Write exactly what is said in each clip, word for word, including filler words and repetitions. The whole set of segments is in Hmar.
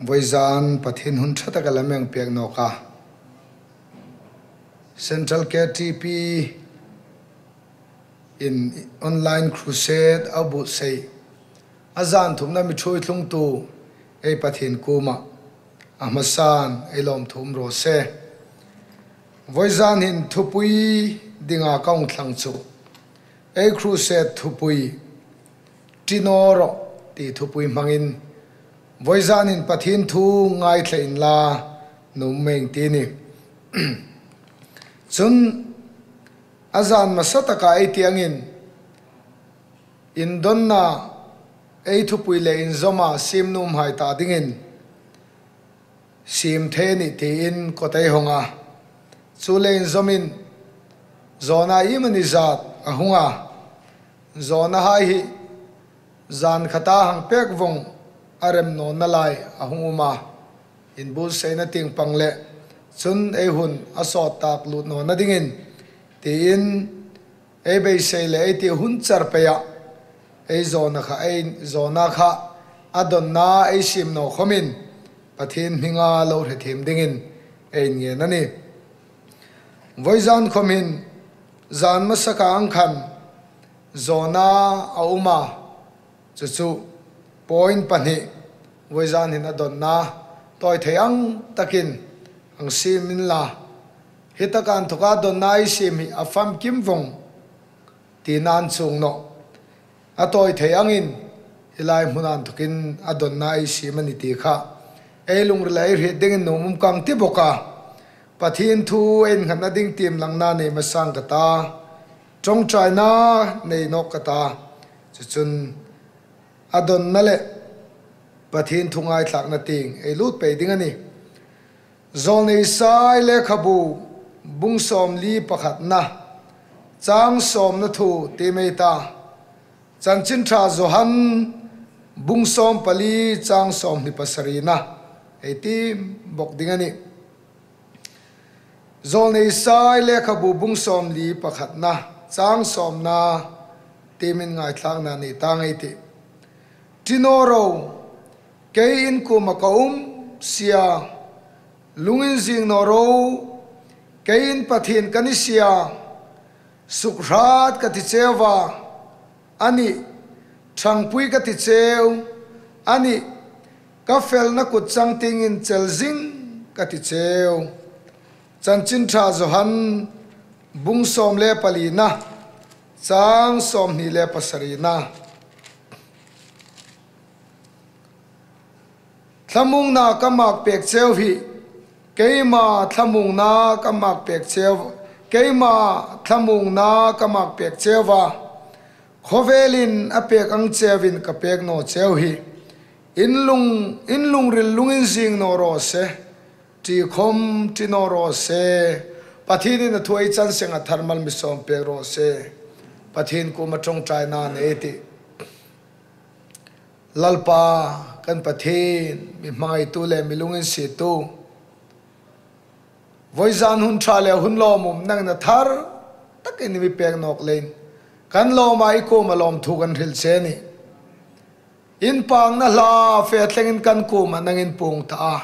Vawizan Pathien hun ṭha taka la mi pek nawk a. Central K T P in online crusade a buotsai. A zan thumna mi ṭhuoi tlungtu ei Pathien kuoma a hmasan ei lawmthu um raw se. Vawizan hin thupui dinga ka hung thlang chu ei crusade thupui, Ṭi naw rawh ti thupui hmangin, vawizan hin Pathien thu ngaithlak inla nuom mei ti ni. Chun, a zan hmasa taka ei ti angin, indonna ei thupui le inzawma siem nuomhai ta dingin siem thei a nih tiin kawt ei hawng a. Chu le inzawmin zawna iemani zat a hung a. Zawnahai hi zan khata hang pek vawng a rem nawna lai a hung um a. Inbuotsaina tieng pang le chun ei hun a sawt tak lut nawna dingin tiin ei beisei le ei ti hun char peia, ei zawna kha, ei zawna kha a donna ei siem naw khomin Pathien hminga lo hre thiem dingin ei ngen a nih. Vawizan khawm hin zan hmasaka ang khan zawna a um a, chu chu point pahni, vawizan hin a donna tawi thei ang takin hang siem inla, hi taka inthoka donna ei siem hi a famkim vawng tina an chuong nawh. A tawi thei angin hi lai hmuna inthokin a donna ei siem a ni ti kha ei lungrila ei hriet dingin nuom um ka ti bawk a. Pathien thu ei innghatna ding tiem langna nei hmasa ka ta, ṭawngṭaina nei nawk ka ta. Chu chun a donna le Pathien thu ngaithlakna tieng ei lut pei ding a nih. Zawlnei Isai lekhabu bung sawmli pakhatna chang sawmna thu ti mei ta. Chanchin Ṭha Johan bung sawmpali chang sawmhni pasarina ei ti bawk ding a nih. Zawlnei Isai lekhabu bung sawmli pakhatna chang sawmna tiemin ngaithlakna nei ta ngei ei tih. Ṭi naw ro, kei in kuoma ka um si a, lunginzing naw ro, kei in Pathien ka ni si a, sukhrat ka ti cheu a, a nih, ṭhangpui ka ti cheu a nih, ka felna kut changtiengin chel zing ka ti cheu. Chanchin Ṭha Johan bung sawm le palina, chang sawmhni le pasarina. Thlamuongna ka mak pek cheu hi, keima thlamuongna ka mak pek cheu, keima thlamuongna ka mak pek cheu a, khawvelin a pek ang cheuin ka pek naw cheu hi. In lung, in lungril lunginzing naw raw se, ṭi khawm ṭi naw raw se. Pathienin a thu ei chan senga tharmal mi sawm pek raw se. Pathien kuoma ṭawngṭaina nei ei tih. Lalpa kan Pathien, mi hmangaitu le mi lunginsietu, vawizan hun ṭha le hun lawmum nangin a thar takin i mi pek nawk leiin kan lawm a, i kuoma lawmthu kan hril che a nih. Inpakna hla fe thlengin kan kuoma nangin puong ta a.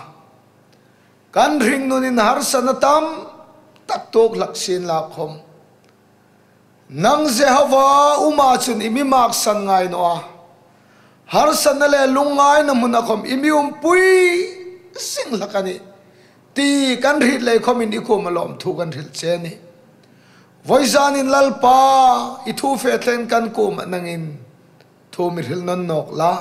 Kan hringnunin harsatna tam tak tuok hlak sienla khawm, nang Jehova uma chun i mi maksan ngai naw a. Harsatna le lungngaina hmuna khawm i mi umpui zing hlak a nih ti kan hriet lei khawmin i kuoma lawmthu kan hril che a nih. Vawizanin Lalpa, i thu fe thlengin kan kuoma nangin thu mi hril nawn nawk la.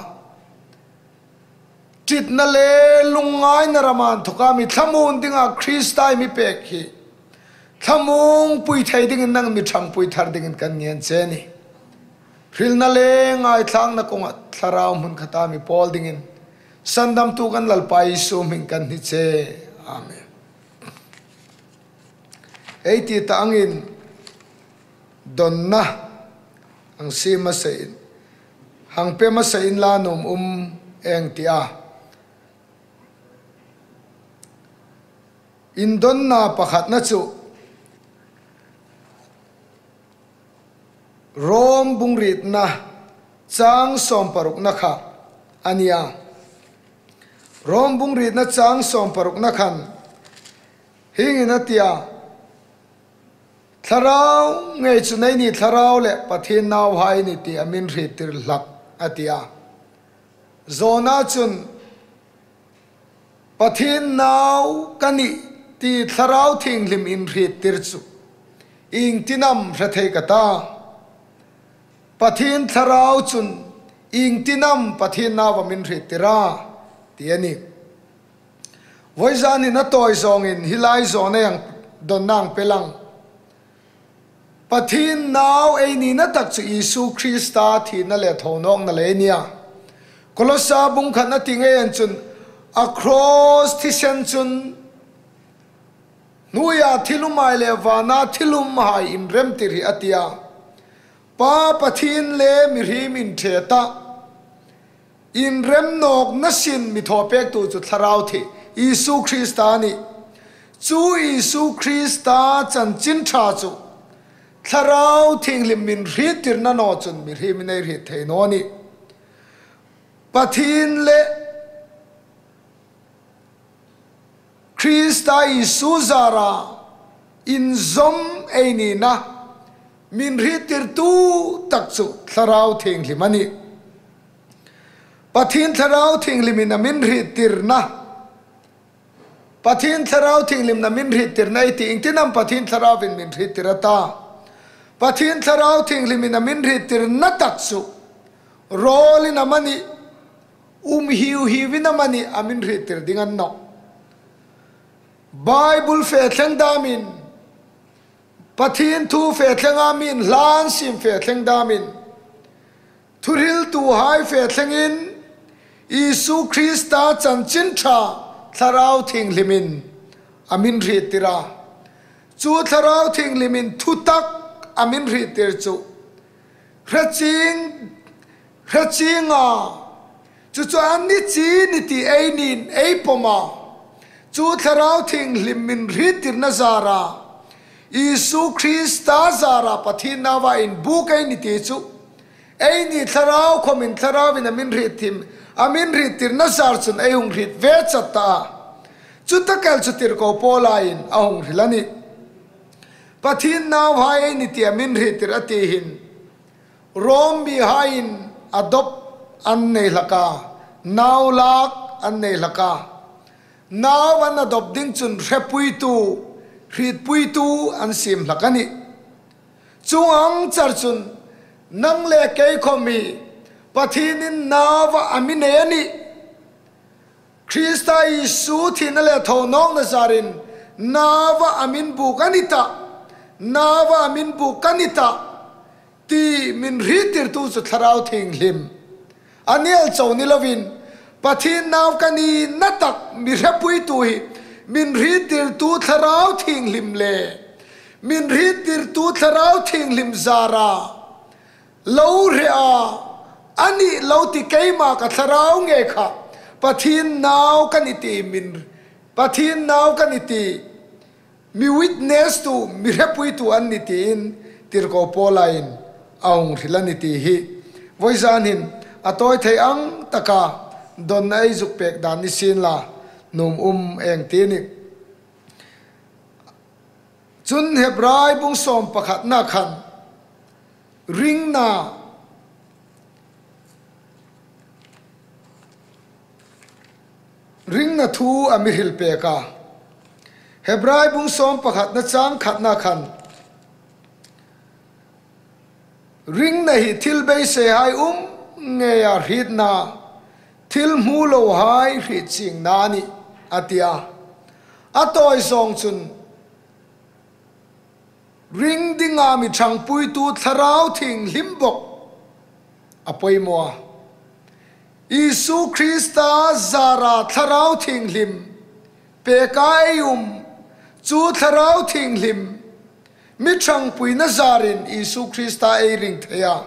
Ṭitna le lungngaina rama inthoka mi thlamuon dinga Krista i mi pek hi thlamuongpui thei dingin nangin mi ṭhangpui thar dingin kan ngen che a nih. Hrilna le ngaithlakna kawnga thlarau hmun khata mi pawl dingin sandamtu kan Lalpa Isu hmingin kan hni che. Amen. Ei ti ta angin donna hang sie hmasa in, hang pe hmasa inla nuom um ei ti a. Indonna pakhatna chu Rom bung rietna chang sawm parukna kha a nih a. Rom bung rietna chang sawm parukna khan hieng hin a ti a, Thlarau ngei chun eini thlarau le Pathien nauhai ni ti a min hriettir hlak, a ti a. Johna chun, Pathien nau ka nih ti Thlarau Thienghlim inhriettir chu iengtin am hre thei ka ta? Pathien Thlarau chun iengtin am Pathien nau a min hriettir a? ti a nih. Vawizan hin a tawi zawngin hi lai zawna ang donna ang pe lang. Pathien nau ei nina tak chu Isu Krista thina le thonawkna lei a nih a. Kolosa bung khatna ti ngei ang chun, a cross thisen chun hnuoia thil umhai le vana thil umhai inremtir hi a ti a. Pa Pathien le mihriem inṭhe ta, inrem nawkna sin mi thaw pektu chu Thlarau Thi-, Isu Krista a nih. Chu Isu Krista chanchin ṭha chu Thlarau Thienghlim min hriettirna naw chun mihriem ei hriet thei naw a nih. Pathien le Krista Isu zara inzawm ei nina min hriettirtu tak chu Thlarau Thienghlim a nih. Pathien Thlarau Thienghlimin a min hriettirna, Pathien Thlarau Thienghlimin a min hriettirna ei ti, iengtin am Pathien Thlarauvin min hriettir a ta? Pathien Thlarau Thienghlimin a min hriettirna tak chu rawlin amanih, um hiu hiuin amanih a min hriettir ding a ni nawh. Bible fe thleng damin, Pathien thu fe thlenga min hlan siem fe thleng damin, thuhriltuhai fe thlengin, Isu Krista chanchin ṭha Thlarau Thienghlimin a min hriettir a. Chu Thlarau Thienghlimin thutak a min hriettir chu hrechieng, hrechieng a, chu chu a ni chi ni ti ei niin ei pawm a. Chu Thlarau Thienghlim min hriettirna zara, Isu Krista zara Pathien nauva inbuk ei ni ti chu, eini thlarau khawmin Thlarauvin a min hriettir, a min hriettirna zar chun ei hung hriet ve chat ta. Chu tak el chu tirko Paula'n a hung hril a nih. Pathien nauhai ei ni ti a min hriettir a ti hin, Rom mihaiin adopt an nei hlak a, nau lak an nei hlak a. Nau an adopt ding chun hrepuitu, hrietpuitu an siem hlak a nih. Chuong ang char chun nang le kei khawm hi Pathienin nauva a mi nei a nih. Krista Isu thina le thonawkna zarin nauva a min buk a ni ta, nauva a min buk a ni ta, ti min hriettirtu chu Thlarau Thienghlim a ni el chau ni lovin, Pathien nau ka nina tak mi hrepuitu hi min hriettirtu Thlarau Thienghlim le min hriettirtu Thlarau Thienghlim zara lo hre a, a nih lo ti keima ka thlarau ngei kha Pathien nau ka ni ti min, Pathien nau ka ni ti mi witness tu, mi hrepuitu an ni tiin tirko Paula'n a hung hril a ni ti hi. Vawizan hin a tawi thei ang taka donna ei zuk pek dan ni sien la, nuom um ei ti a nih. Chun Hebrai bung sawm pakhatna khan ringna, ringna thu a mi hril pek a. Hebrai bung sawm pakhatna chang khatna khan, ringna hi thil beiseihai um ngeia hrietna, thil hmu lohai hriet chiengna a nih, a ti a. A tawi zawng chun ring dinga mi ṭhangpuitu Thlarau Thienghlim bawk a poimaw a. Isu Krista zara Thlarau Thienghlim peka ei um, chu Thlarau Thienghlim mi ṭhangpuina zarin Isu Krista ei ring thei a.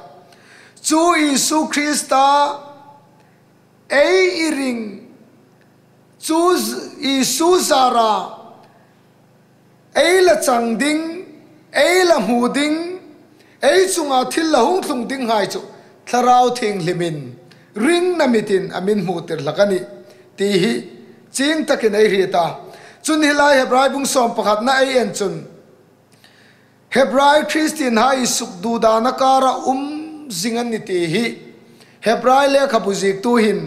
Chu Isu Krista ei i ring, chu z-, Isu zara ei la chang ding, ei la hmu ding, ei chunga thil la hung tlung dinghai chu Thlarau Thienghlimin ringna mitin a min hmutir hlak a nih. ti hi chieng takin ei hriet a. Chun hi lai Hebrai bung sawm pakhatna ei en chun, Hebrai Kristienhai sukdudaina kara um zing an ni ti hi Hebrai lekhabu ziektu hin,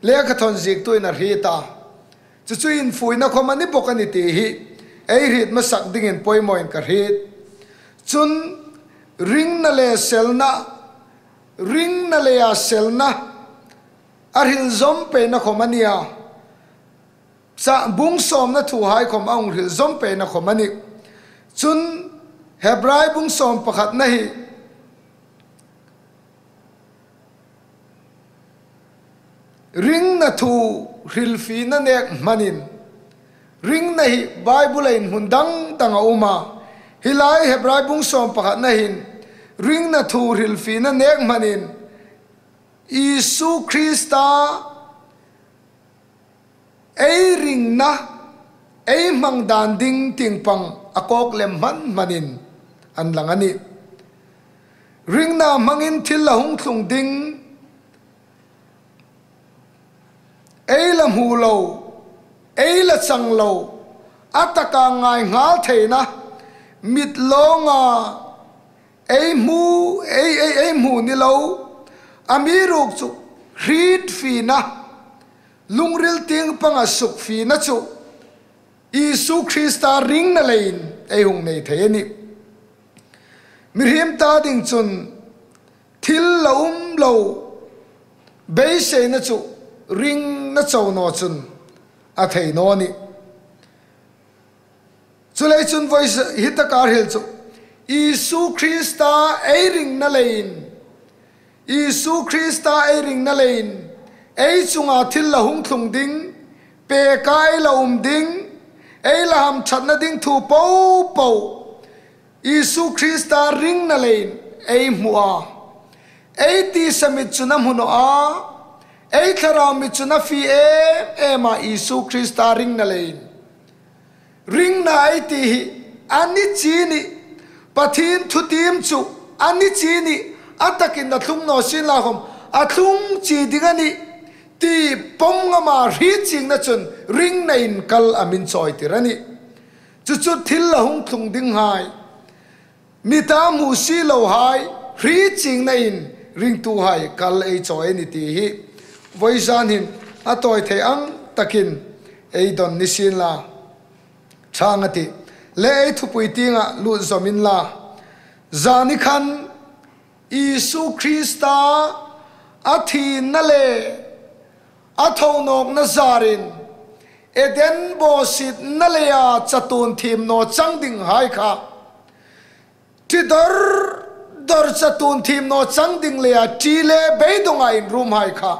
lekhathawn ziektu hin a hriet a. Chu chu infuina khawm a ni bawk a ni ti hi ei hriet hmasak dingin poimawin ka hriet. Chun ringna le selna, ringna leia selna a hril zawm peina khawm a ni a. Sa bung sawmna thuhai khawm a hung hril zawm peina khawm a nih. Chun Hebrai bung sawm pakhatna hi ringna thu hrilfiena nek hmanin, ringna hi Bible-in hmun dang dang a um a. Hi lai Hebrai bung sawm pakhatna hin ringna thu hrilfiena nek hmanin Isu Krista ei ringna, ei hmang dan ding tieng pang a kawk lem hman hmanin an lang a nih. Ringna hmangin thil la hung tlung ding, ei la hmu lo, ei la chang lo, a taka ngai nghal theina, mit lawnga ei hmu, ei, ei, ei hmu ni lo, amiruokchu hriet fiena, lungril tieng panga suk fiena chu Isu Krista ringna leiin ei hung nei thei a nih. Mihriem ta ding chun thil la um lo beiseina chu ringna chau naw chun a thei naw nih. Chuleiin chun voi hi taka hril chu Isu Krista ei ringna leiin, Isu Krista ei ringna leiin ei chunga thil la hung tlung ding, peka ei la um ding, ei la hamṭhatna ding thu popo Isu Krista ringna leiin ei hmu a. Ei tisa mit chun a hmu naw a, ei thlarau mit chun a fie em em a Isu Krista ringna leiin. Ringna ei ti hi a ni chie a nih, Pathien thutiem chu a ni chie a nih, a takin a tlung naw sien la khawm a tlung chie ding a nih ti pawm ngama hriet chiengna chun ringna inkal a min chawi tir a nih. Chu chu thil la hung tlung dinghai, mita hmu si lohai hriet chiengnain ringtuhai kal ei chawi a nih ti hi voi zan hin a tawi thei ang takin ei don ni sien la. Ṭhang a tih le ei thupui tienga lut zawm inla. Zani khan Isu Krista a thina le a thonawkna zarin Eden bawsietna leia chatuon thiem naw chang dinghai kha, ṭi dor dor chatuon thiem naw chang ding leia ṭi le beidonga inrumhai kha,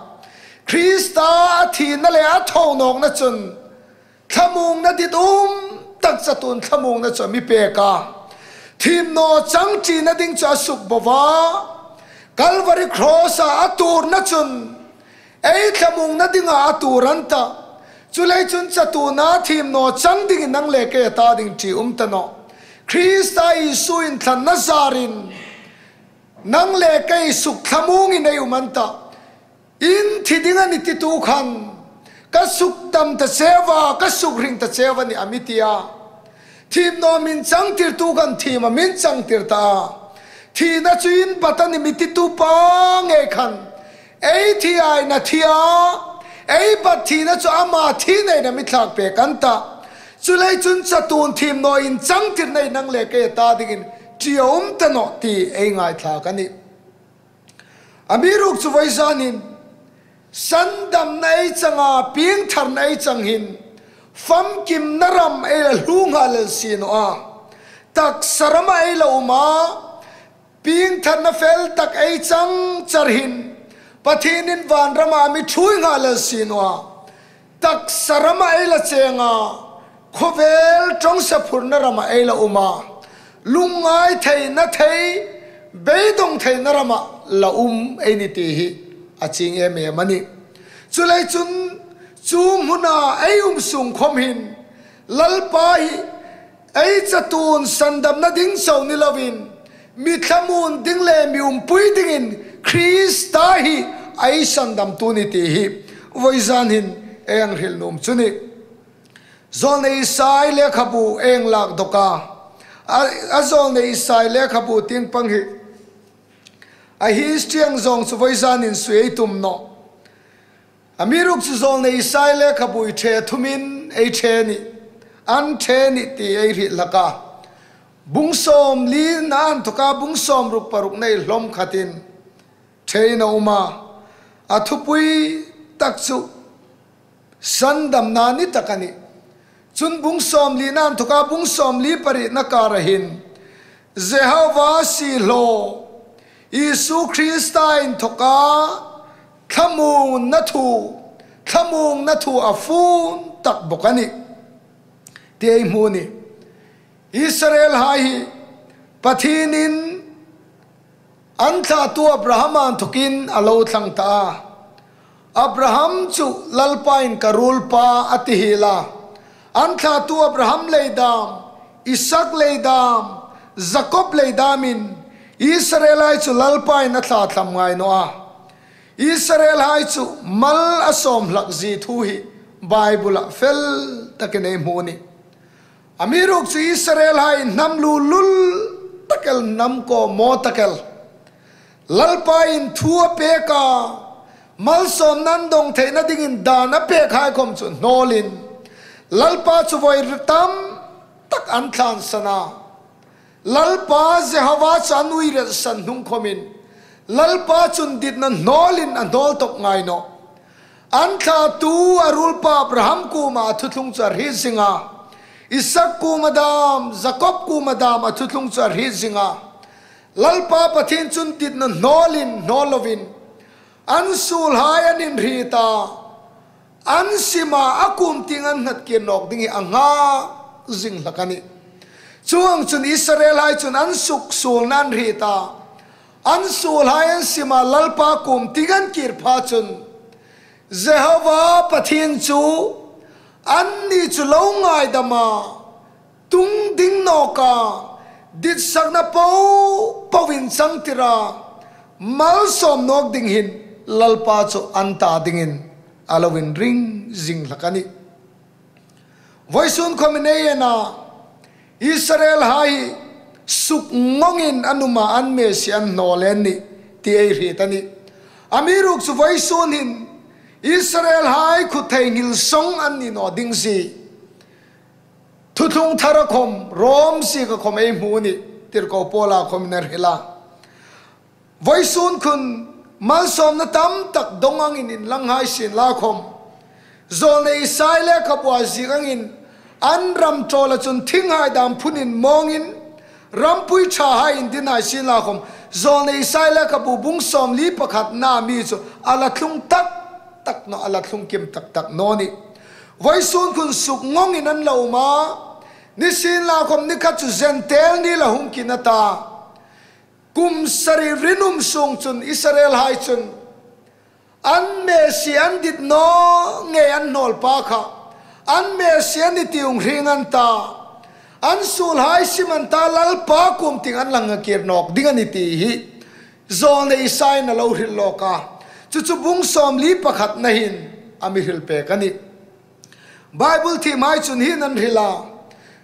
Krista a thina le a thonawkna chun thlamuongna ditum tak chatuon thlamuongna chu a mi pek a. Thiem naw chang ṭina ding chu a sukbo a. Calvary Cross-a a tuorna chun ei thlamuongna dinga a tuor an ta. Chuleiin chun chatuona thiem naw chang dingin nang le kei ta ding ṭi um ta nawh. Krista Isu inthlanna zarin nang le kei sukthlamuongin ei um an ta. In thi ding a nih titu khan, ka sukdam ta cheu a, ka sukhring ta cheu a nih a mi ti a. Thiem naw min changtirtu khan thiem a min changtir ta. Thina chu in bat a nih mi titu pa ngei khan, ei thi a in a thi a, ei bat thina chu ama thi nei in a mi thlak pek an ta. Chuleiin chun chatuon thiem naw inchangtirna hi nang le kei ta dingin ṭi a um ta nawh ti ei ngaithlak a nih. Amiruokchu voi zanin sandamna ei chang a, piengtharna ei chang hin famkimna ram ei la hluong nghal el si naw a. Taksa rama ei la um a, piengtharna fel tak ei chang char hin Pathienin vanrama a mi ṭhuoi nghal el si naw a. Taksa rama ei la cheng a, khawvel ṭawngsaphurna rama ei la um a, lungngai theina thei, beidong theina rama la um ei nih ti hi a chieng em em a nih. Chuleiin chun chu hmuna ei um sung khawm hin Lalpa hi ei chatuon sandamna ding chau ni loin, mi thlamuon ding le mi umpui dingin Krista hi ei sandamtu a nih ti hi voi zan hin ei hang hril nuom chu a nih. Zawlnei Isai lekhabu ei hang lak dawk a. A, a Zawlnei Isai lekhabu tieng pang hi a history ang zawng chu voizanin sui ei tum nawh. Amiruokchu Zawlnei Isai lekhabu hi ṭhe thumin ei ṭhe a nih, an ṭhe a nih ti ei hriet hlak a. Bung sawmlina inthoka bung sawmruk parukna ei hlawm khatin ṭhein a um a. A thupui tak chu sandamna ni tak a nih. Chun bung sawmlina inthoka bung sawmli parietna kara hin Jehova siehlaw Isu Krista inthoka thlamuongna thu, thlamuongna thu a fun tak bawk a nih ti ei hmu a nih. Israelhai hi Pathienin an thlatu Abraham inthokin a lo thlang ta a. Abraham chu Lalpain ka ruolpa a ti hiel a. An thlatu Abraham lei dam, Isak lei dam, Jakob lei damin Israelhai chu Lalpain a thlathlam ngai naw a. Israelhai chu mal a sawm hlak zie thu hi Bible-ah fel takin ei hmu a nih. Amiruokchu Israelhai hnam lulul tak el, hnam kawmaw tak el, Lalpain thu a pek a, malsawmna an dong theina dingin dan a pekhai khawm chu hnawlin, Lalpa chu voi tam tak an tlansan a. Lalpa Jehova chu an uirelsan hnung khawmin, Lalpa chun ditna hnawlin a hnawl tawp ngai nawh. An thlatu a ruolpa Abraham kuoma a thuthlung chu a hriet zing a. Isak kuoma dam, Jakob kuoma dam a thuthlung chu a hriet zing a. Lalpa Pathien chun ditna hnawlin hnawl lovin, an suolhai an inhriet a, an sima a kuom tieng an nghat kir nawk ding hi a ngak zing hlak a nih. Chuong chun Israelhai chun an suksuolna an hriet a, an suolhai an sima Lalpa kuom tieng an kir pha chun, Jehova Pathien chu anni chu lo ngaidam a, tung ding nawka, ditsakna po po inchangtira malsawm nawk ding hin Lalpa chu an ta dingin a lo inring zing hlak a nih. Voisun khawmin ei en a, Israelhai sukngawngin an um a, an Messia an hnawl a nih ti ei hriet a nih. Amiruokchu voisun hin Israelhai khut theinghil sawng an ni naw ding zie thuthlung thara khawm, Rom zieka khawm ei hmu a nih, tirko Paula khawmin a hril a. Voisun khun malsawmna tam tak dong angin inlang hai sien la khawm, Zawlnei Isai lekhabua ziek angin an ram ṭawla chun thinghai dam phunin mawngin, rampui ṭhahai indin hai sien la khawm, Zawlnei Isai lekhabu bung sawmli pakhatna mi chu a la thlung tak tak naw, a la thlung kim tak tak naw a nih. Voisun khun sukngawngin an lo um a, nisienlakhawm ni khat chu Jentail ni la hung kin a ta. Kum sari rinum sung chun Israelhai chun an Messia an dit naw ngei an hnawlpa kha, an Messia ni ti hung hrieng an ta. An suolhai sim an ta, Lalpa kuom tieng an la ngha kir nawk ding a nih ti hi Zawlnei Isaiin a lo hril lawk a. Chu chu bung sawmli pakhatna hin a mi hril pek a nih. Bible thiemhai chun hi an hril a.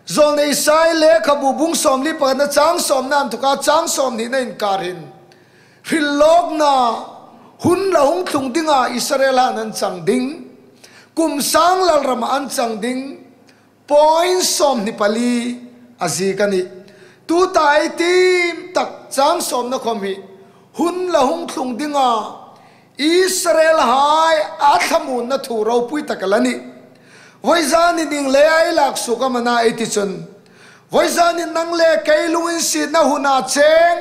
Zawlnei Isai lekhabu bung sawmli pakhatna chang sawmna inthoka chang sawmhnina inkar hin, hril lawkna hun la hung tlung dinga Israelhai an chang ding, kum sang lalrama an chang ding, point sawmhni pali a ziek a nih. Tuta ei tiem tak chang sawmna khawm hi hun la hung tlung dinga Israelhai a thlamuongna thu ropui tak a la nih. Voizanin ieng leia ei lak suok am a na ei ti chun, voizanin nang le kei lunginsietna huna cheng,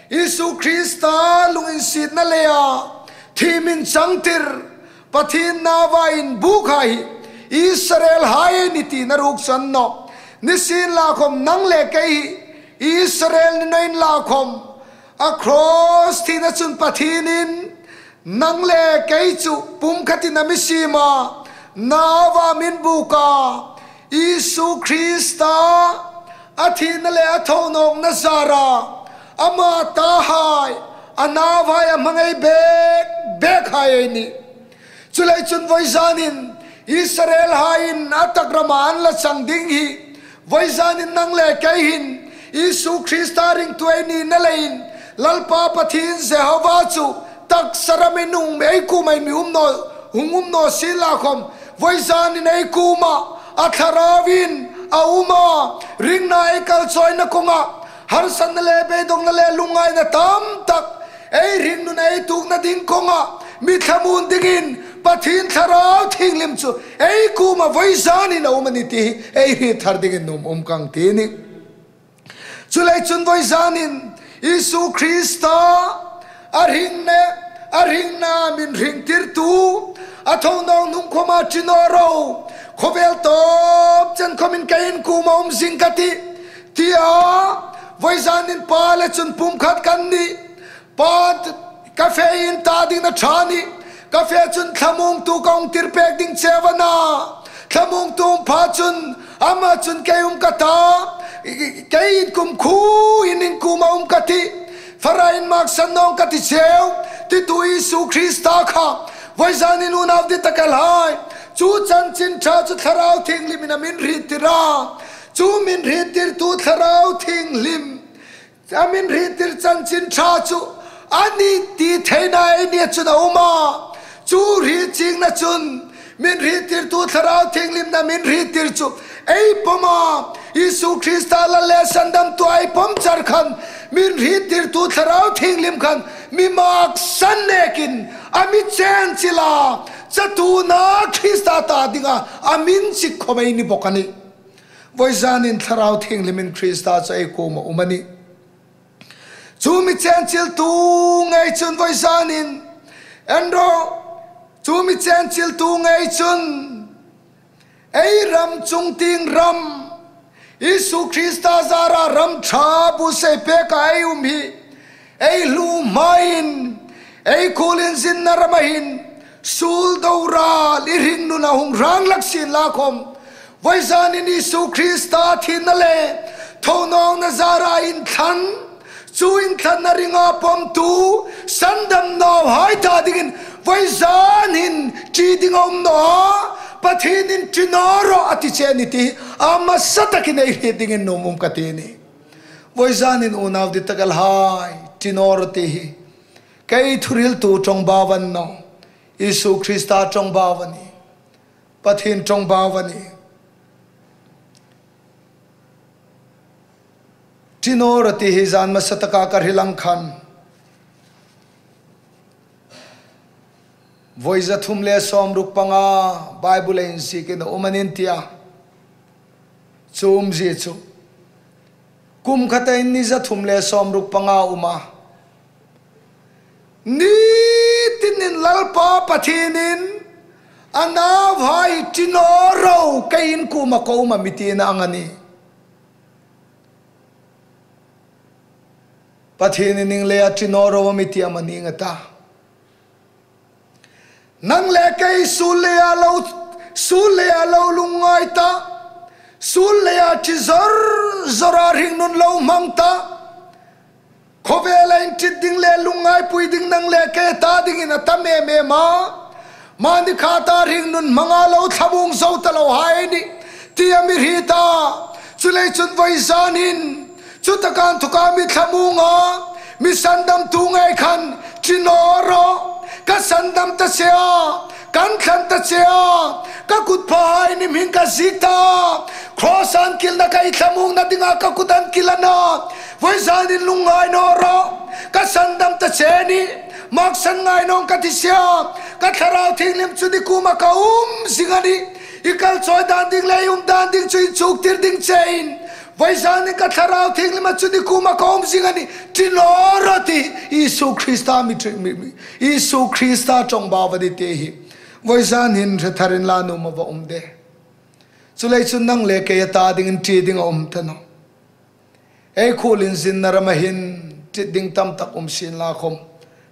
Isu Krista lunginsietna leia thiem inchangtir, Pathien nauva inbuokhai hi Israelhai ei nih tina ruok chu a ni nawh. Nisienlakhawm nang le kei hi Israel ni naw inlakhawm, a cross thina chun Pathienin nang le kei chu pumkhatin a mi siem a, nauva a mi inbuok a, Isu Krista a thina le a thonawkna zara ama tahai, a nauhai a hmangai bek bekhai ei nih. Chuleiin chun voizanin Israel haiin a tak rama an la chang ding hi, voizanin nang le kei hin Isu Krista ringtu ei nina leiin, Lalpa Pathien Jehova chu taksa ramin hung ei kuoma mi um naw, hung um naw sien la khom, voizanin ei kuoma a Thlarauin a um a, ringna ei kalchawina kawnga, harsatna le beidongna le lungngaina tam tak ei hringnun ei tuokna ding kawnga mi thlamuon dingin Pathien Thlarau Thienghlim chu ei kuoma voizanin a um a nih ti hi ei hriet thar dingin nuom um ka ti a nih. Chuleiin chun voizanin Isu Krista a hringna, a hringna min hringtirtu, a thonawk hnung khoma ṭi naw ro, khawvel tawp chen khomin kei in kuoma um zing ka tih, tia voizanin Pa le chun pumkhat kan nih. Pa, ka fe in ta dingin a ṭha a nih. Ka fe chun thlamuongtu ka hung tir pek ding cheu a na. Thlamuongtu um pha chun, ama chun kei um ka ta, kei in kumkhuoin in kuoma um ka tih, farain maksan nawng ka ti cheu, titu Isu Krista kha voizanin unau dittakhai, chu chanchin ṭha chu Thlarau Thienghlimin a min hriettir a. Chu min hriettirtu Thlarau Thienghlim, a min hriettir chanchin ṭha chu a nih ti theina ei nia chun a um a. Chu hriet chiengna chun, min hriettirtu Thlarau Thienghlimna min hriettir chu ei pawma, Isu Krista Lal le Sandamtua ei pawm char khan, min hriettirtu Thlarau Thienghlim khan mi maksan nekin a mi chenchil a, chatuona Krista ta dinga a min chik khom ei ni bawk a nih. Voizanin Thlarau Thienghlimin Krista chu ei kuoma um a nih. Chu mi chenchiltu ngei chun voizanin, en ro, chu mi chenchiltu ngei chun, ei ram chung tieng ram, Isu Krista zara ram ṭha buotsai peka ei um hi, ei hlu hmain, ei khuolinzinna rama hin, suol doral i hringnuna hung rang lak sien la khom, voizanin Isu Krista thina le thonawkna zara inthlan, chu inthlanna ringa pawmtu sandam nauhai ta dingin voizanin ṭi ding a um naw a, Pathienin ṭi naw rawh a ti che a nih ti a hmasa takin ei hriet dingin nuom um ka ti a nih. Voizanin unau dittakhai, ṭi naw rawh ti hi kei thuhriltu ṭawngbau a ni naw, Isu Krista ṭawngbau a nih. Pathien ṭawngbau a nih. Ṭi naw rawh ti hi zan hmasa taka ka hril ang khan, vawi za thum le sawmruk panga Bible-a inziekin a um a nih an ti a. Chu umzie chu kum khata in ni za thum le sawmruk panga a um a. Ni tinin Lalpa Pathienin a nauhai ṭi naw ro, kei in kuoma ka um a mi tina ang a nih. Pathienin ieng leia ṭi naw ro a mi ti am a ni nga ta. Nang le kei suol leia lo, suol leia lo lungngai ta, suol leia ṭi zor zora hringnun lo hmang ta, khawvela inṭi ding le lungngaipui ding nang le kei ta dingin a tam em em a. Mani khata hringnun hmanga lo thlamuong zo ta lo hai ni ti a mi hriet a. Chuleiin chun voizanin chutaka inthoka mi thlamuonga, mi sandamtu ngei khan ṭi naw rawh, ka sandam ta che a, kan thlan ta che a, ka kut phahai ni hming ka ziek ta, cross-a an kilna ka thlamuongna dinga ka kut an kil a na, voizanin lungngai naw rawh, ka sandam ta che a nih, maksan ngai nawng ka ti che a, ka Thlarau Thienghlim chu i kuoma ka um zing a nih, i kalchawi dan ding le i um dan ding chu inchuktir ding chein, voizanin ka Thlarau Thienghlim chu i kuoma ka um zing a nih, ṭi naw rawh ti, Isu Krista mi ṭi, mi, mi, Isu Krista ṭawngbau a nih ti hi voizanin hre tharin la nuom a va um de. Chuleiin chun nang le kei ta dingin ṭi ding a um ta nawh. Ei khuolinzinna rama hin ṭi ding tam tak um sien la khom,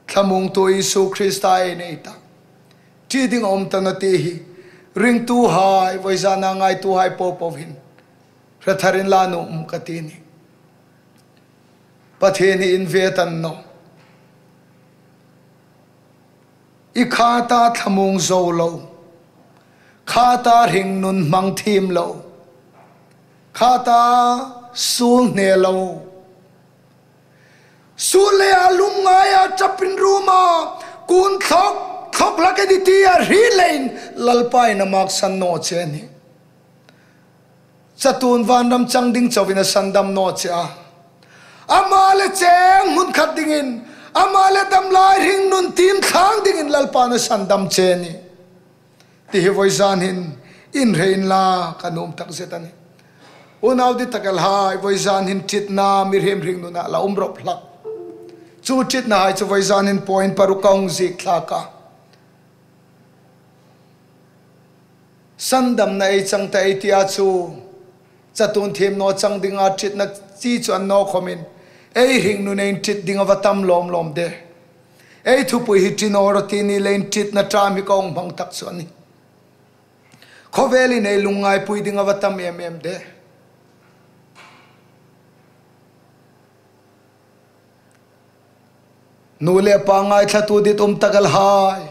thlamuongtu Isu Krista ei nei ta, ṭi ding a um ta nawh ti hi ringtuhai, voizana ngaituhai popo hin hre tharin la nuom ka ti a nih. Pathien hi in ve ta nawh. I khata thlamuong zo lo, Khata hringnun hmang thiem lo. Khata suol hne lo. Suol leia lungngaia ṭapin ruoma kun thlok thlok hlak a ni tia hriet leiin Lalpa'n a maksan naw che a nih. Chatuon vanram chang ding chauin a sandam naw che a. Ama le cheng hmun khat dingin, ama le dam lai hringnun thiem thlang dingin Lalpa'n a sandam che a nih. Ti hi vawizan hin inhre inla ka nuom takzet a nih. Unau dittakhai, vawizan hin ṭitna mihriem hringnuna la um rop hlak. Chu ṭitnahai chu vawizan hin point paruk ka hung ziek thlak a. Sandamna ei chang ta ei tia chu, chatuon thiem naw chang dinga ṭitna chi chu a ni naw khawmin, ei hringnun ei ṭit ding a va tam lawm lawm de. Ei thupui hi ṭi naw rawh ti ni leiin ṭitna ṭam hi ka hung hmang tak chu a nih. Khawvelin ei lungngaipui ding a va tam em em de. Nu le pa ngaithlatu dit um takhai,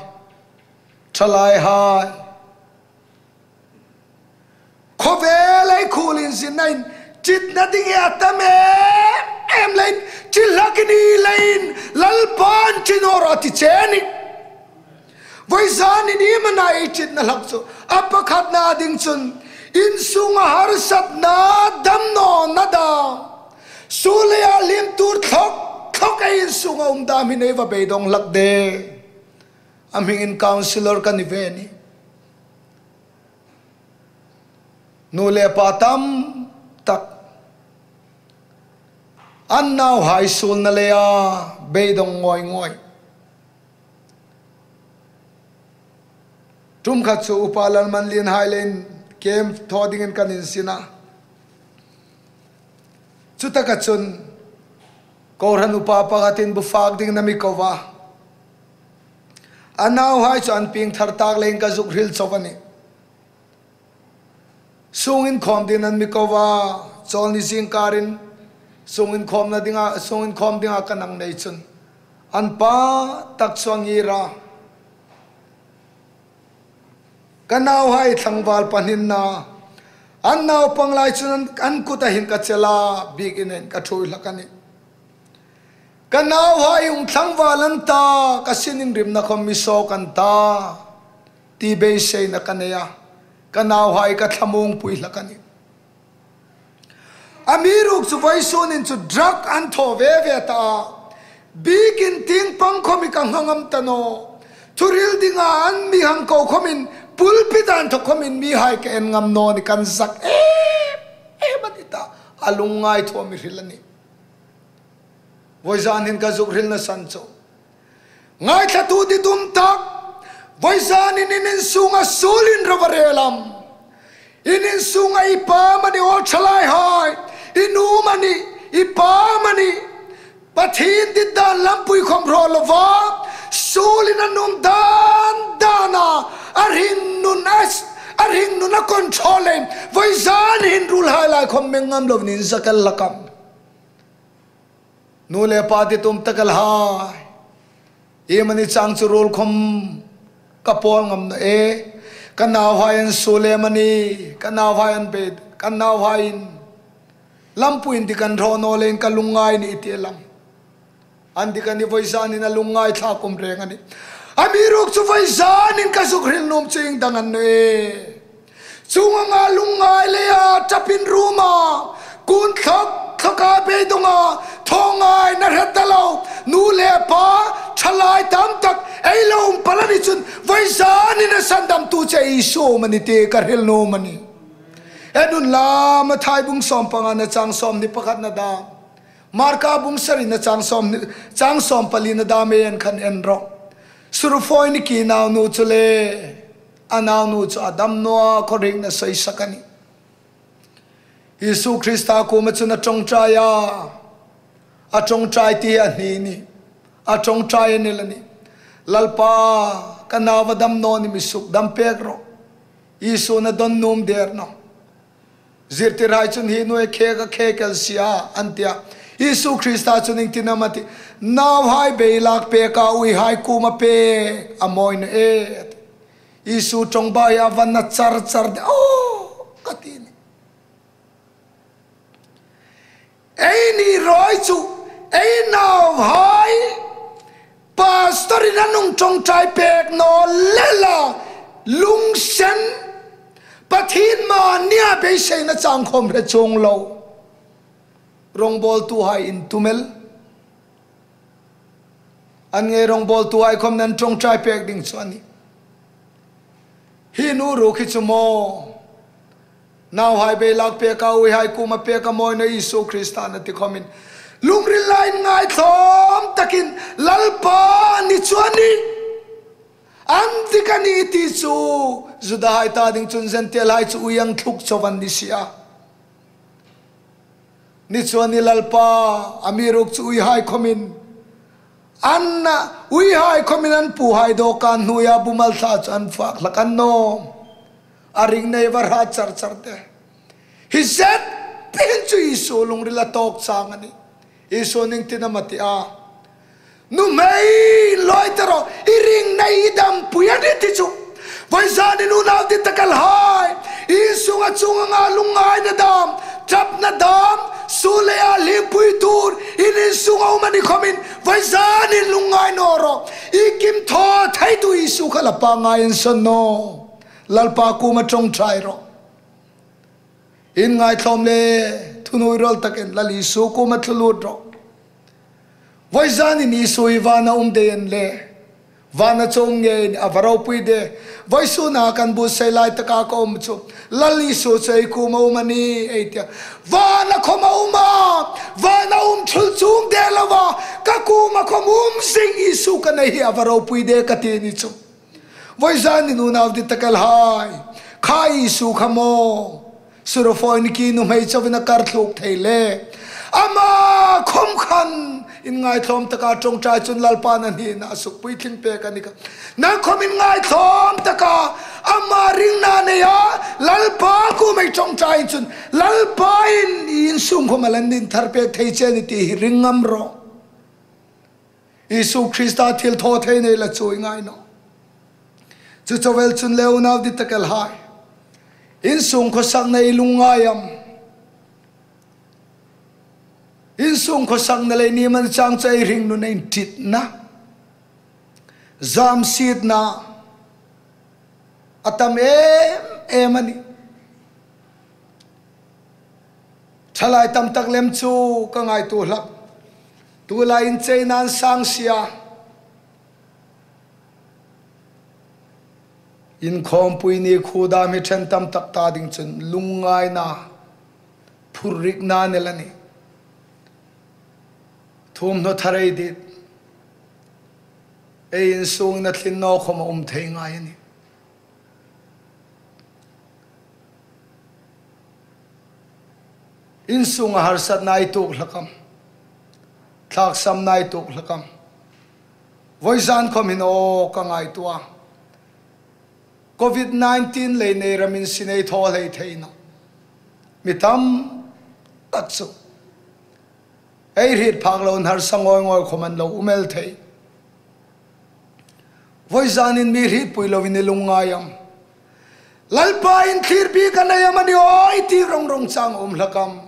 ṭhalaihai. Khawvel ei khuolinzinnain, ṭitna ding hi a tam em em leiin, ṭi hlak i ni leiin, Lalpa'n ṭi naw rawh a ti che a nih. Vawizanin iem a na ei ṭitna hlak chu? A pakhatna ding chun, insunga harsatna, damnawna dam. Suol leia hliemtuor thlok thlok ei insunga um dam hin ei va beidong hlak de. A hmingin counsellor ka ni ve a nih. Nu le pa tam tak an nauhai suolna leia beidong ngawi ngawi. Ṭum khat chu Upa Lalmanlienhai le camp thaw dingin kan insin a. Chutaka chun kohran upa pakhatin bu fak dingin a mi ko a. A nauhai chu an pieng thar tak leiin ka zuk hril chau a nih. Sung inkhawm dingin an mi ko a, Chawlni zingkarin sung inkhawmna dinga, sung inkhawm dinga ka nang nei chun an pa tak chu a ngir a. Ka nauhai tlangval pahninna, an naupang lai chun an, an kuta hin ka chel a, biekin ka ṭhuoi hlak a nih. Ka nauhai hung tlangval an ta, ka sin inrimna khawm mi sawk an ta, ti beiseina ka nei a, ka nauhai ka thlamuongpui hlak a nih. Amiruokchu vawisunin chu drug an thaw ve ve ta a, biekin tieng pang khawm hi ka hang ngam ta naw. Thuhril dinga an mi hang ko khawmin pulpit-a inthok khawmin mihai ka en ngam naw ni, kan zak em em a ni ta. A lungngaithawm mi hril a nih. Vawizan hin ka zuk hrilna san chu, ngaithlatu dit um tak, vawizanin in insunga suol inro a rel am? In insunga i pa amani, aw ṭhalaihai, i nu amani, i pa amani, Pathien dit dan lampui khawm hraw lova suolin an um dan dana, a hringnun a, a hringnun a control leiin vawizan hin ruolhai lai khawm meng ngam loin in zak el hlak am? Nu le pa dit um takhai, iemani chang chu ruol khawm ka pawl ngam naw e. Ka nauhai an suol em a ni, ka nauhai an be, ka nauhaiin lampui indik an hraw naw leiin ka lungngai a nih ti el am? An dik a ni, vawizanin a lungngaithlak um reng a nih. Amiruokchu vawizanin ka zuk hril nuom chu ieng dang a ni naw e. Chuong anga lungngai leia ṭapin ruoma, kun thlok thloka beidonga, thaw ngai na hre ta lo, nu le pa, ṭhalai tam tak ei lo um pal a ni chun, vawizanin a sandamtu chu Isu amani ti ka hril nuom a nih. En unla, Mathai bung sawm pangana chang sawmhni pakhatna dam, Marka bung sarina chang sawmhni, chang sawm palina dam ei en khan en rawh. Surufoi Niki naunu chu le, a naunu chu a dam naw a, khawhringin a soisak a nih. Isu Krista kuoma chun a ṭawngṭai a, a ṭawngṭai ti a hni a nih, a ṭawngṭai a ni el a nih. Lalpa, ka nau a dam naw a nih, mi sukdam pek rawh. Isu'n a dawn nuom der nawh. Zirtirhai chun hi nuoi khek a khek el si a, an ti a. Isu Krista chun ieng tin am a tih? Nauhai beilak pek a, uihai kuoma pek a mawi naw e, a ti. Isu ṭawngbau a va na char char de, aw, ka ti ni. Eini ruok chu, ei nauhai, pastor-in an hung ṭawngṭai pek naw leh la, lunginsen, Pathien mani a beiseina chang khawm hre chuong lo. Rawngbawltuhai intum el. An ngei rawngbawltuhai khawm an ṭawngṭai pek ding chu a nih. Hi nu ruok hi chu maw. Nauhai beilak pek a, uihai kuoma pek a maw, Isu Krista a ti khawmin. Lungrila inngaitlawm takin Lalpa ni chu a nih. An dik a nih ti chu. Judahai ta ding chun Jentailhai chu ui ang thluk chau an ni si a. Ni chu a nih Lalpa, amiruokchu uihai khawmin. An na, uihai khawmin an puhai dawkan hnuoia bumal thla chu an fak hlak a ni naw. A ring nei va hrat char char de. Hi zet pin chu Isu lungrila tawk chang a nih. Isu ning tin am a ti a. Nuhmei lawi ta ro, i ring nei i dampui a nih ti chu. Vawizanin unau dittakhai, insunga chuong anga lungngaina dam, ṭapna dam, suol leia hlimpui tur, in insunga um a ni khawmin, vawizanin lungngai naw ro. I kim thaw theitu Isu kha la pangngai insawn naw. Lalpa kuoma ṭawngṭai ro. Inngaitlawm le, thuhnuoirawl takin Lal Isu kuoma thlu lut ro. Vawizanin Isu hi vana um dei a ni le. Vana chuong ngei a va ropui de. Vawisuna kan buotsai lai taka ka um chu. Lal Isu chu ei kuoma um a nih ei ti a. Vana khawm a um a. Vana um thul chuong de lova. Ka kuoma khawm um zing Isu ka nei hi a va ropui de ka ti ni chu. Vawizanin unau dittakhai. Kha Isu kha maw. Surofoiniki nuhmei chauin a kar thluk thei le. Ama khawm khan inngaitlawm taka ṭawngṭai chun Lalpan a hnina a suk puitling pek a ni kha. Nang khawm inngaitlawm taka ama ringna neia Lalpa kuoma i ṭawngṭai chun Lalpa'n i insung khawm a la inthar pek thei che a nih ti hi ring ngam ro. Isu Krista thilthawthei nei la chu i ngai naw. Chu chauh el chun le unau dittakhai. Insung khawsakna i lungngai am. Insung khawsakna le ni man chang chu ei hringnun inṭitna. Zamsietna. A tam em em a nih. Thalai tam tak lem chu ka ngaituo hlak. Tulai incheina an sang si a. Inkhawmpui ni khu dam hi ṭhen tam tak ta ding chun lungngaina phurrikna nei la nih. Thuomhnaw thar ei dit. Ei insungin a thlin naw khawm a um thei ngai a nih. Insunga harsatna i tuok hlak am. Thlaksamna i tuok hlak am. Vawizan khawm hin aw ka ngaituo a. Covid nineteen lei nei ramin sin ei thaw hlei thei naw. Mi tam tak chu. Ei hriet phak loin harsa ngawi ngawi khawm an lo um el thei. Vawizanin mi hrietpui loin i lungngai am. Lalpa, inthlirpi ka nei am a ni aw i ti rong rong chang a um hlak am.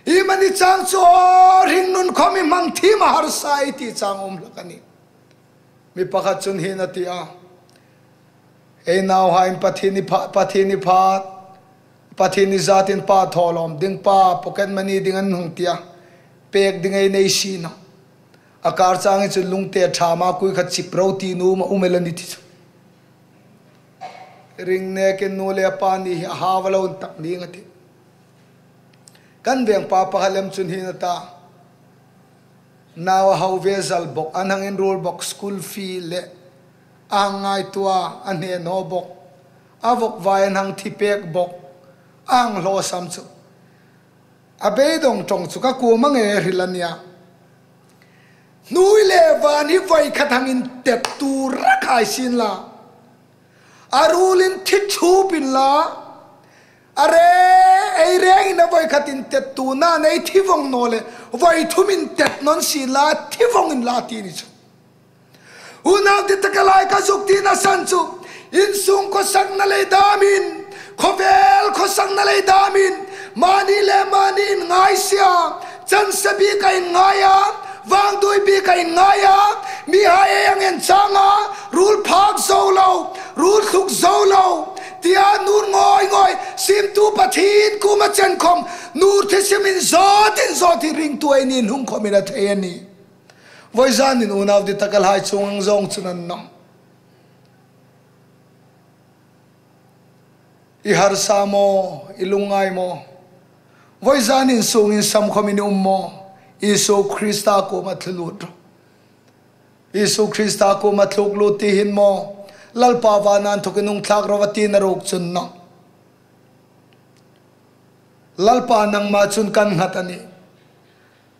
I mani chang chu aw hringnun khawm i hmang thiem a harsa i ti chang a um hlak a nih. Mi pakhat chun hin a ti a. Ei nauhaiin Pathien i pha, Pathien i phat, Pathien i zatin pa thaw lawm ding, pa pocket money ding an hung ti a. Pek ding ei nei si naw. A kar changin chu lungte ṭha ma kui kha chip ro ti nuom a um el a nih ti chu. Ring nekin nu le pa ni hi a hau a lo intak ning a tih. Kan vengpa pakhat lem chun hin a ta. Nau a hau ve zal bok, an hang inruol bok school fee le. A hang ngaituo a, a hne naw bok. A vawk vai an hang thi pek bok. A hang hlawsam chu. A beidong ṭawng chu ka kuoma ngei hril a nih a. Hnuoi le van hi voi khat hang intet tu rak hai sien la. A ruolin thi thup inla. A re, ei rengin a voi khat intet tu nan ei thi vong naw le. Voi thum intet naw sien la, thi vong inla ti ni chu. Unau dittakhai, ka zuk tina san chu. Insung khawsakna lei dâmin, khawvel khawsakna lei dâmin, mani le mani inngai sia, chansa bîk a inngai a, vângduoi bîk a inngai a, mihai ei hang en chânga, ruol phâk zo lo, ruol thluk zo lo, tia nuor ngawi ngawi, siemtu Pathien kuoma chen khawm, nuor thei siemin zawt in zawt in ringtu ei ni hung khawmin a thei a nih. Vawizânin unau dittakhai, chuong ang zawng chun a ni naw. I harsa maw, i lungngai maw? Vawizânin sung insam khawmin i um maw? Isu Krista kuoma thlu lût rawh. Isu Krista kuoma thlu lût ti hin maw, Lalpa vâna inthokin hung thlâk rawh a tina ruok chun a ni naw. Lalpa, nangma chun kan nghat a nih.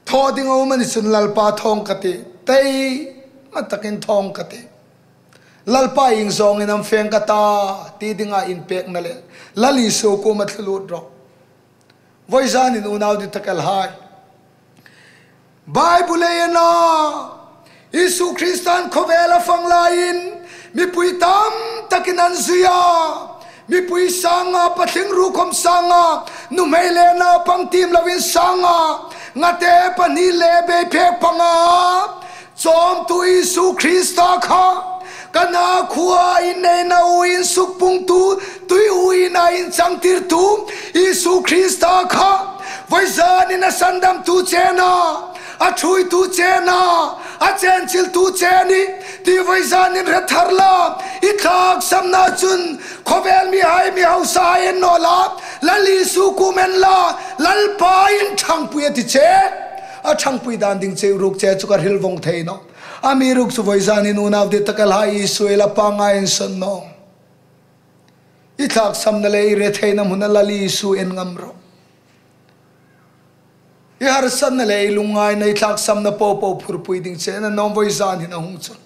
Thaw ding a um a ni chun Lalpa, thawng ka tih. Taima takin thawng ka tih. Lalpa, ieng zawngin am fe ka ta, ti dinga inpêkna le Lal Isu kuoma thlu lût rawh. Vawizânin unau dittakhai, Bible-in a na, Isu Kristan khawvela fang laiin, mipui tam takin an zui a, mipui sânga, pathling rukhawm sânga, nuhmei le naupang tiem loin sânga, ngate pahni le beiphêk panga, chawmtu Isu Krista kha, Kana khuoa inneina uoin sukpuitu, tui uoina inchangtirtu, Isu Krista kha, vawizânin a sandamtu che a na, a ṭhuoitu che a na, a chenchiltu che a nih, ti vawizânin hre thar la, i thlâksamna chun, khawvel mihai mi hausa en naw la, Lal Isu kuoma en la, Lalpain ṭhangpui a ti che, a ṭhangpui dân ding che ruok che chu ka hril vawng thei nawh. Amiruokchu vawizânin unau dittakhai, Isu ei la pangngai insawn nawh. I thlâksamna le i retheina hmuna Lal Isu en ngam rawh. I harsatna le i lungngaina, i thlâksamna po po phurpui ding che a na nawm vawizânin a hung chun.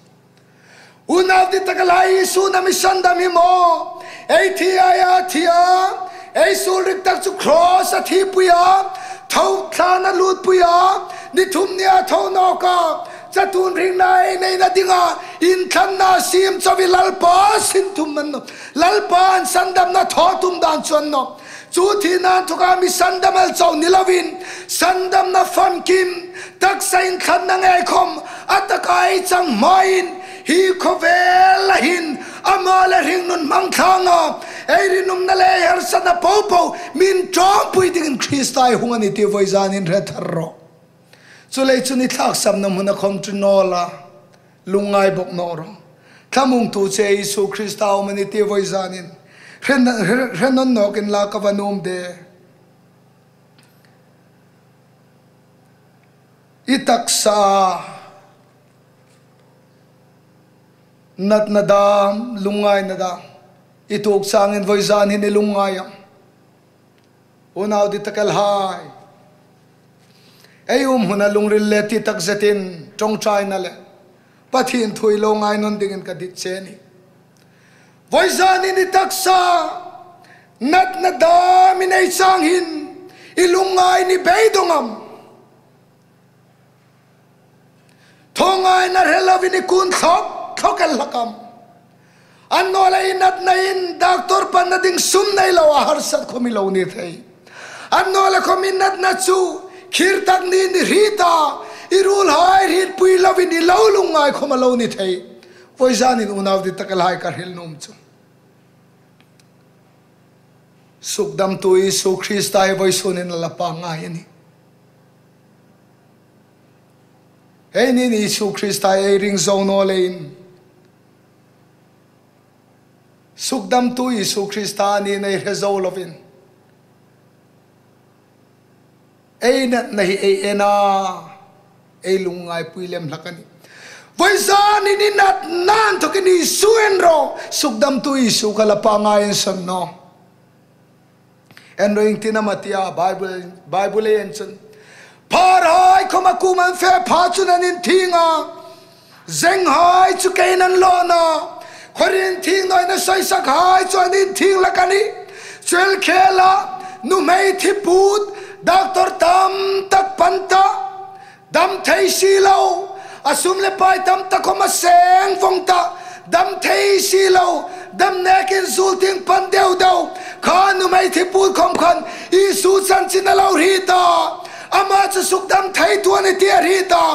Unau dittakhai, Isu'n a mi sandam hi maw, ei thi a, a thi a, ei suol rik tak chu cross-a thipui a, tho thlân a lûtpui a, ni thum nia tho nawk a, chatuon hringna ei neina dinga inthlanna siem chauh hi Lalpa sin tum a ni nawh. Lalpa'n sandamna thaw tum dân chu a ni nawh. Chu thina inthoka mi sandam el chauh ni loin, sandamna famkim, taksa inthlanna ngei khawm, a taka ei chang hmain, hi khawvela hin, ama le hringnun hmang thlângin, ei rinumna le ei harsatna po po, min ṭawmpui dingin Krista ei hung a nih ti vawizânin hre thar rawh. Chuleiin chun i thlâksamna hmuna khawm ṭi naw la, lungngai bawk naw rawh. Thlamuongtu che Isu Krista a um a nih ti vawizânin hre, hre, hre nawn nawk inla ka va nuom de. I taksa natna dâm, lungngaina dâm, i tuok changin vawizânin i lungngai am? Unau dittakhai, ei um hmuna lungril le ti takzetin ṭawngṭaina le Pathien thu i lo ngai nawn dingin ka dit che a nih. Vawizânin i taksa natna dâmin ei chang hin i lungngai ni beidong am? Thawngaina hre loin i kun thlawk thlawk el hlak am? Annawleh i natnain doctor panna ding sum nei lo a, harsat khawm i lo ni thei. Annawleh khawm i natna chu khir tak niin i hriet a, i ruolhai hrietpui loin i lo lungngai khawm a lo ni thei. Vawizânin unau dittakhai ka hril nuom chu, sukdamtu Isu Krista hi vawisûnin a la pangngai a nih. Eini'n Isu Krista ei ring zo naw leiin, sukdamtu Isu Krista a nina ei hre zo loin, ei natna hi ei en a, ei lungngaipui lem hlak a nih. Vawizânin i natna inthokin Isu en rawh, sukdamtu Isu kha la pangngai insawn nawh. En rawh, iengtin am a ti a, Bible, Bible ei en chun, pharhai khawm a kuomah an fe pha chun an inthieng a, zenghai chu kein an lawn a, khawhri inthieng nawina sawisakhai chu an inthieng hlak a nih. Chu el khêla, nuhmei thiput, doctor tam tak pan ta, dam thei si lo, a sum le pai tam tak khawm a seng vawng ta, dam thei si lo, Dam nekin zul ting pan deu deu. Kha nuhmei thi put khom khan Isu chanchin a lo hriet a. Ama chu sukdam theitu a nih ti a hriet a.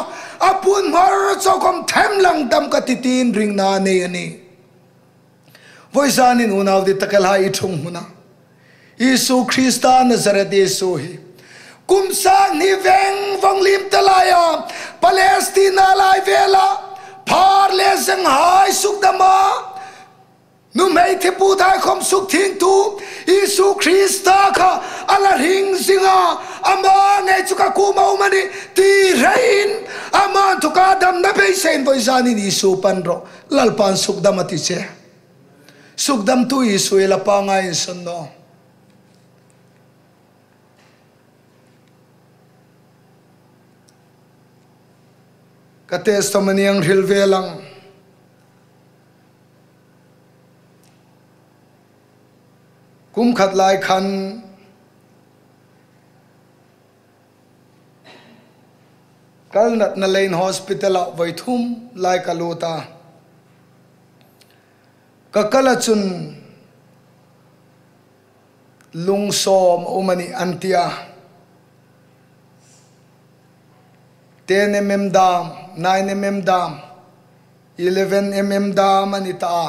A puon hmar chau khom themlang dam ka tih tiin ringna nei a nih. Vawizanin unau dittakhai i ṭhung hmuna Isu Krista Nazareth Isu hi kum sang hni veng vong liem ta laia Palestina lai vela phar le zenghai sukdama nuhmei thi puthai khom sukthiengtu Isu Krista kha a la hring zinga, ama ngei chu ka kuoma um a nih ti hrein, ama inthoka damna beiseiin vawizanin Isu pan rawh. Lalpan sukdam a ti che. Sukdamtu Isu i la pangngai insuo naw. Ka testimony ang hril ve lang. Kum khat lai khan kal natna leiin hospital-a vawi thum lai ka lut a. Ka kala chun lung sawm a um a nih an ti a. Ten mm dam, nine mm dam, eleven mm dam a ni ta a.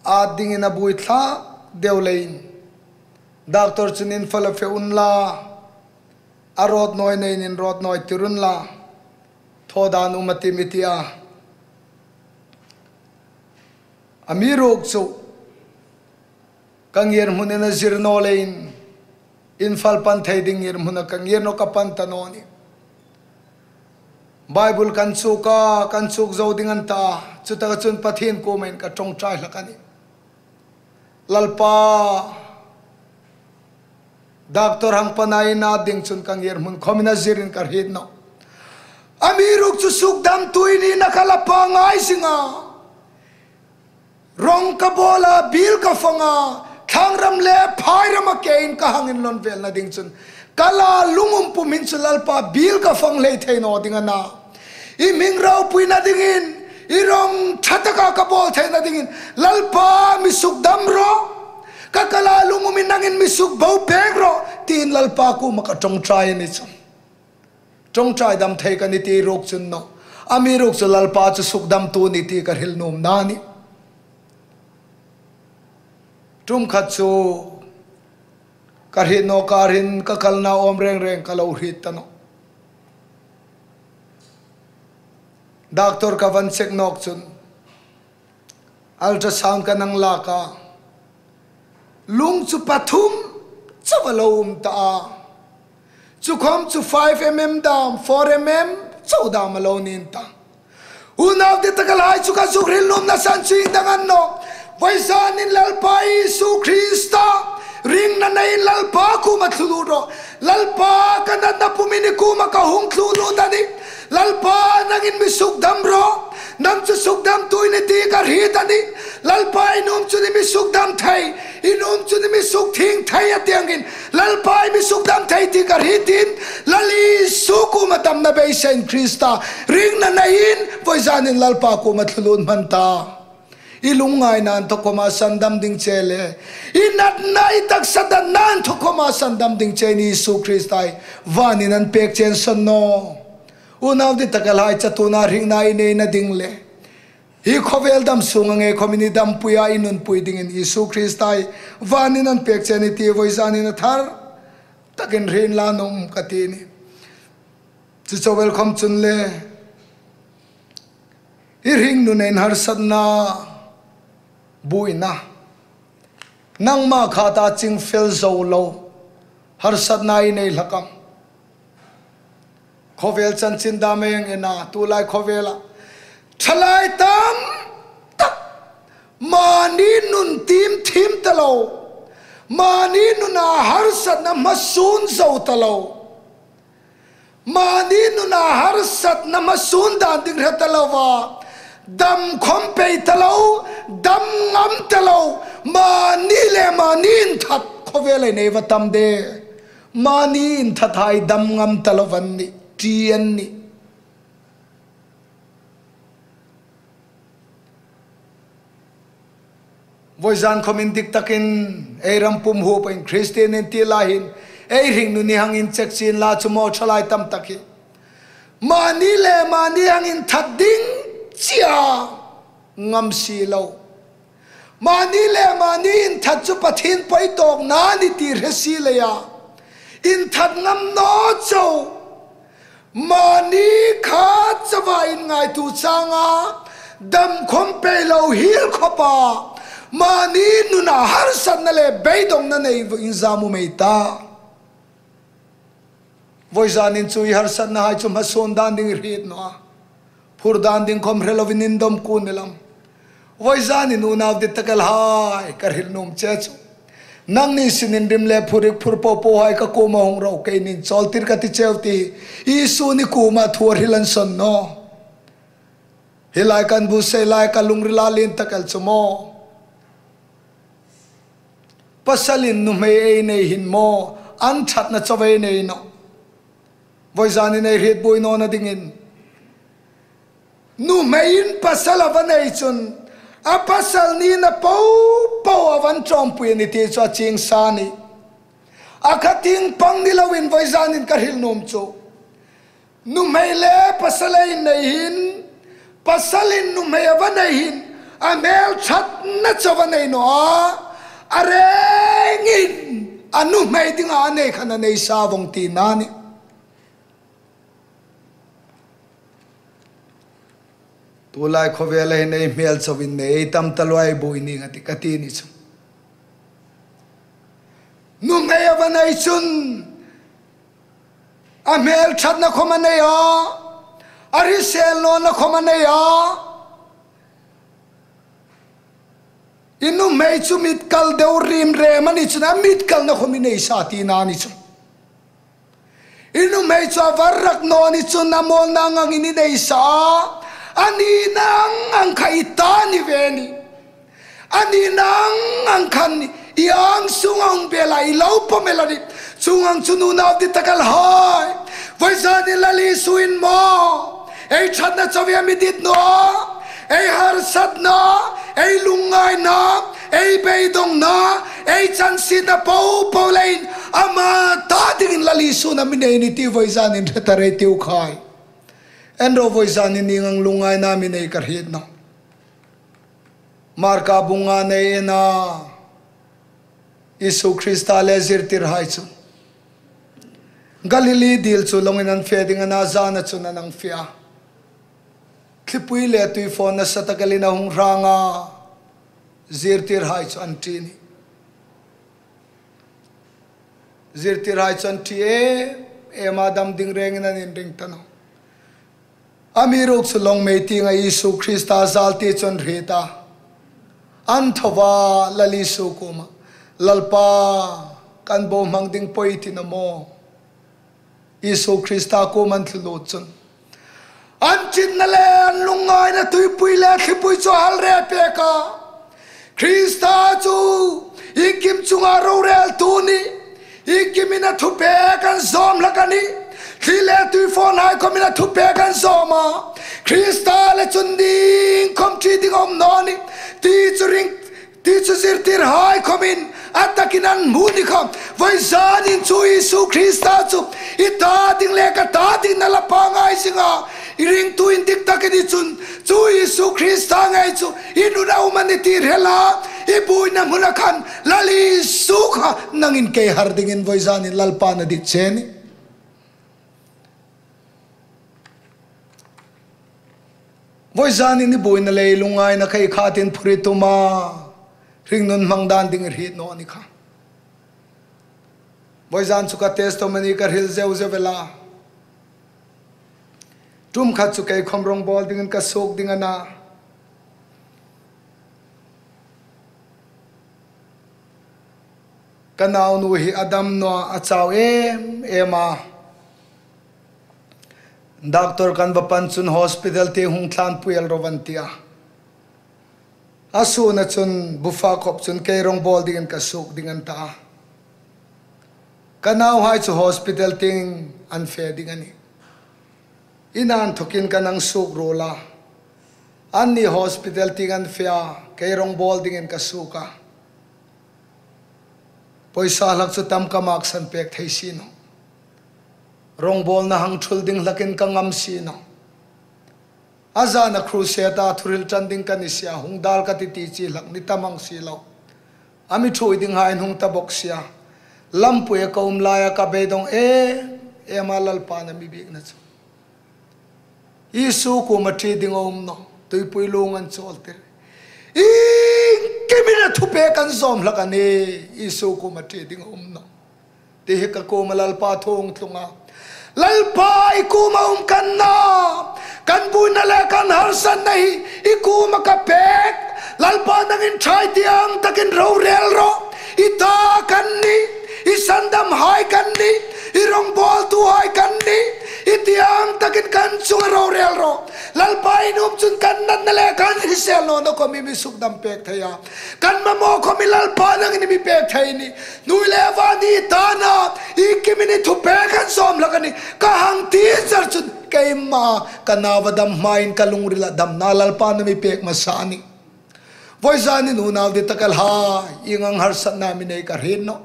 At dingin a buoi thlak deu leiin doctor chun infakin fe unla, a rawt nawi neiin rawt nawi tir unla, thaw dan um a tih mi ti a. Amiruokchu ka ngirhmun a zir naw leiin, Imphal pan thei ding ngirhmuna ka ngir naw, ka pan ta naw nih. Bible kan chuk a, kan chuk zo ding an ta, chutaka chun Pathien kuomain ka ṭawngṭai hlak a nih. Lalpa, doctor hang pan a inat ding chun ka ngirhmun khomin a zirin ka hriet nawh. Amiruokchu sukdamtu i nina ka la pangngai zing a. Rawng ka bawl a, biel ka fang a, thlangram le phairam a kein ka hang inlawn velna ding chun ka la lungum pum hin chu Lalpa biel ka fang hlei thei naw ding a na. I hming ropuina dingin, i rawng ṭha taka ka bawl theina dingin, Lalpa mi sukdam rawh. Ka kala lungum hin nangin mi sukbo pek rawh, tiin Lalpa kuoma ka ṭawngṭai a ni chu. Ṭawngṭai dam thei ka nih ti ruok chun naw. Amiruokchu Lalpa chu sukdamtu a nih ti ka hril nuomna a nih. Ṭum khat chu ka hriet naw kar hin ka kalna awm reng reng ka lo hriet ta nawh. Doctor ka van check nawk chun ultrasound ka hang lak a. Lung chu pathum chau a lo um ta a. Chu khom chu five mm dam, four mm chau dam a lo ni ta. Unau dittakhai chu ka zuk hril nuomna san chu ieng dang a ni nawh. Vawizanin Lalpa Isu Krista ringna neiin Lalpa kuoma thlu lut rawh. Lalpa, ka natna pumin i kuoma ka hung thlu lut a nih. Lalpa, nangin mi sukdam rawh. Nang chu sukdamtu i nih ti ka hriet a nih. Lalpa, i nuom chun i mi sukdam thei, i nuom chun i mi sukthieng thei a ti angin, Lalpa, i mi sukdam thei ti ka hriet in, Lal Isu kuoma damna beiseiin Krista ringna neiin vawizanin Lalpa kuoma thlu lut hman ta. I lungngaina inthoka khoma sandam ding che le, i natna, i taksa natna inthoka khoma sandam ding chein Isu Krista hi vanin an pek che a ni saw naw. Unau dittakhai, chatuona hringna i neina ding le, hi khawvel dam sunga ngei khomin i dampuia i nunpui dingin Isu Krista hi vanin an pek che a nih ti vawizanin a thar takin hre inla nuom ka ti a nih. Chu chau el khom chun le, i hringnun harsatna buoina, nangma khata chingfel zo lo harsatna i nei hlak am? Khawvel chanchin dam ei hang en a, tulai khawvela thalai tam tak mani nun tiem thiem ta lo, mani nuna harsatna hmasuon zo ta lo, mani nuna harsatna hmasuon dan ding hre ta lova, dam khom pei ta lo, dam ngam ta lo, mani le mani inthat khawvela nei va tam de. Mani inthathai dam ngam ta lo an nih, ṭi an nih. Vawizan khawm indik takin ei ram pum huopa in Kristien ei ti lai hin, ei hringnun ni hang inchek chieng la chu maw, ṭhalai tam tak hi. Mani le mani hang inthat ding chie ngam si lo. Mani le mani inthat chu Pathien poi tawkna ni ti hre si leia, inthat ngam naw chau. Mani kha chauva inngaituo changa dam khawm pei lo hiel khawpa, mani nuna harsatna le beidongna nei inzam um ei ta. Vawizanin chu i harsatnahai chu hmasuon dan ding i hriet naw a, phur dan ding khawm hre lovin indawm kuom ni lam. Vawizanin unau dittakhai, ka hril nuom che chu, nangni sinin rim le phur rik phur popohai ka kuoma hung ro, keinin chawltir ka ti cheu ti Isun i kuoma thu a hril an sawn naw. Hi lai kan bu sei lai ka lungrila lien tak el chu maw, pasalin nuhmei ei nei hin maw, an ṭhatna chau ei nei nawh. Vawizanin ei hriet buoi nawna dingin, nuhmeiin pasal a va nei chun, a pasal nina popo a va ṭawmpui a ni ti chu a chieng sa a nih. A kha tieng pang ni loin vawizanin ka hril nuom chu, nuhmei le pasal ei nei hin, pasalin nuhmei a va nei hin, a hmel ṭhatna chau a nei naw a, a rengin a nuhmei dinga a nei khan a nei sa vong tina a nih. Tulai khawvela hin ei hmel chauin nei ei tam taluo, ei buoi ning a tih ka ti ni chu. Nuhmei a va nei chun a hmel ṭhatna khawm a nei a, a hrisel nawna khawm a nei a. I nuhmei chu mit kal deu rim rem a ni chun a mit kalna khawm i nei sa tina a ni chu. I nuhmei chu a var rak naw ni chun a mawlna angin i nei sa a, a nina ang ang kha i ta ni ve ni. A nina ang ang khan i ang sunga hung bela i lo pawm el a nih. Chuong ang chun unau dittakhai, vawizanin Lal Isuin maw, ei ṭhatna chau a mi dit naw a, ei harsatna, ei lungngaina, ei beidongna, ei chansietna popo leiin ama ta dingin Lal Isun a mi nei ni ti vawizanin hre ta rei tiu khai. En ro, vawizanin ieng ang lungngaina mi nei ka hriet nawh. Marka bung nga nei en a, Isu Krista le zirtirhai chu Galili dil chu lawngin an fe ding a na, zana chun an hang fe a. Thlipui le tuifawn nasa tak elin a hung hrang a, zirtirhai chu an ṭi a nih. Zirtirhai chu an ṭi em em a, dam ding rengin an inring ta nawh. Amiruokchu lawng mei tienga Isu Krista zal ti chu an hriet a. An tho a, Lal Isu kuoma, Lalpa, kan bohmang ding poi i ti naw maw? Isu Krista kuoma an thlu lut chun, an ṭitna le an lungngaina tuipui le thlipui chu a hal reh pek a. Krista chu iengkim chunga roreltu a nih. Iengkimin a thupek an zawm hlak a nih. Thli le tuifawnhai khawmin a thupek an zawm a. Krista le chun iengkhawm ṭi ding a um naw nih ti chu ring, ti chu zirtirhai khawmin a takin an hmu ni kha. Vawizanin chu Isu Krista chu i ta ding le ka ta dingin a la pangngai zing a. I ringtu indik tak i ni chun, chu Isu Krista ngei chu i nuna um a ni ti hre la, i buoina hmuna khan Lal Isu kha nangin kei har dingin vawizanin Lalpan a dit che a nih. Vawizanin i buoina le i lungngaina kha i khatin phur i tum a, hringnun hmang dan ding i hriet naw ni kha. Vawizan chu ka testimony ka hril zeu zeu el a. Ṭum khat chu kei khawm rawngbawl dingin ka suok ding a na. Ka naunu hi a dam naw a, a chau em em a. Doctor kan va pan chun hospital tieng hung thlanpui el ro an ti a. A suna chun bu fa khawp chun kei rawngbawl dingin ka suok ding an ta a. Ka nauhai chu hospital tieng an fe ding a nih. Ina inthokin kan hang suok ruol a. Anni hospital tieng an fe a, kei rawngbawl dingin ka suok a. Poisa hlak chu tam ka maksan pek thei si naw. Rawngbawlna hang thul ding hlakin ka ngam si naw. A zana crusade-a thuhril ṭan ding ka ni si a, hung dal ka ti ti chi hlak ni tam ang si lo. A mi ṭhuoi dinghaiin hung ta bawk si a. Lampuia ka um laia ka beidawng em em a, Lalpan a mi biekna chu. Isu kuoma ṭi ding a um naw, tuipui lung an chawltir. Iengkimin a thupek an zawm hlak a nih, Isu kuoma ṭi ding a um naw. Ti hi ka kuoma Lalpa thu a hung tlung a. Lalpa, i kuoma um kan na, kan buoina le kan harsatna hi i kuoma ka pek. Lalpa, nangin ṭha i ti ang takin rorel rawh. I ta kan nih, i sandamhai kan nih, i rawngbawltuhai kan nih, i ti ang takin kan chunga rorel rawh. Lalpa, i nuom chun kan natna le kan hrisel nawna khawm i mi sukdam pek thei a. Kan mamaw khawm i Lalpa nangin i mi pek thei a nih. Hnuoi le van i ta a na, iengkimin i thupek an zawm hlak a nih. Ka hang ti char chun keima ka nau a dam hmain ka lungrila damna Lalpan a mi pek hmasa a nih. Vawizanin unau dittakhai, ieng ang harsatna mi nei ka hriet nawh.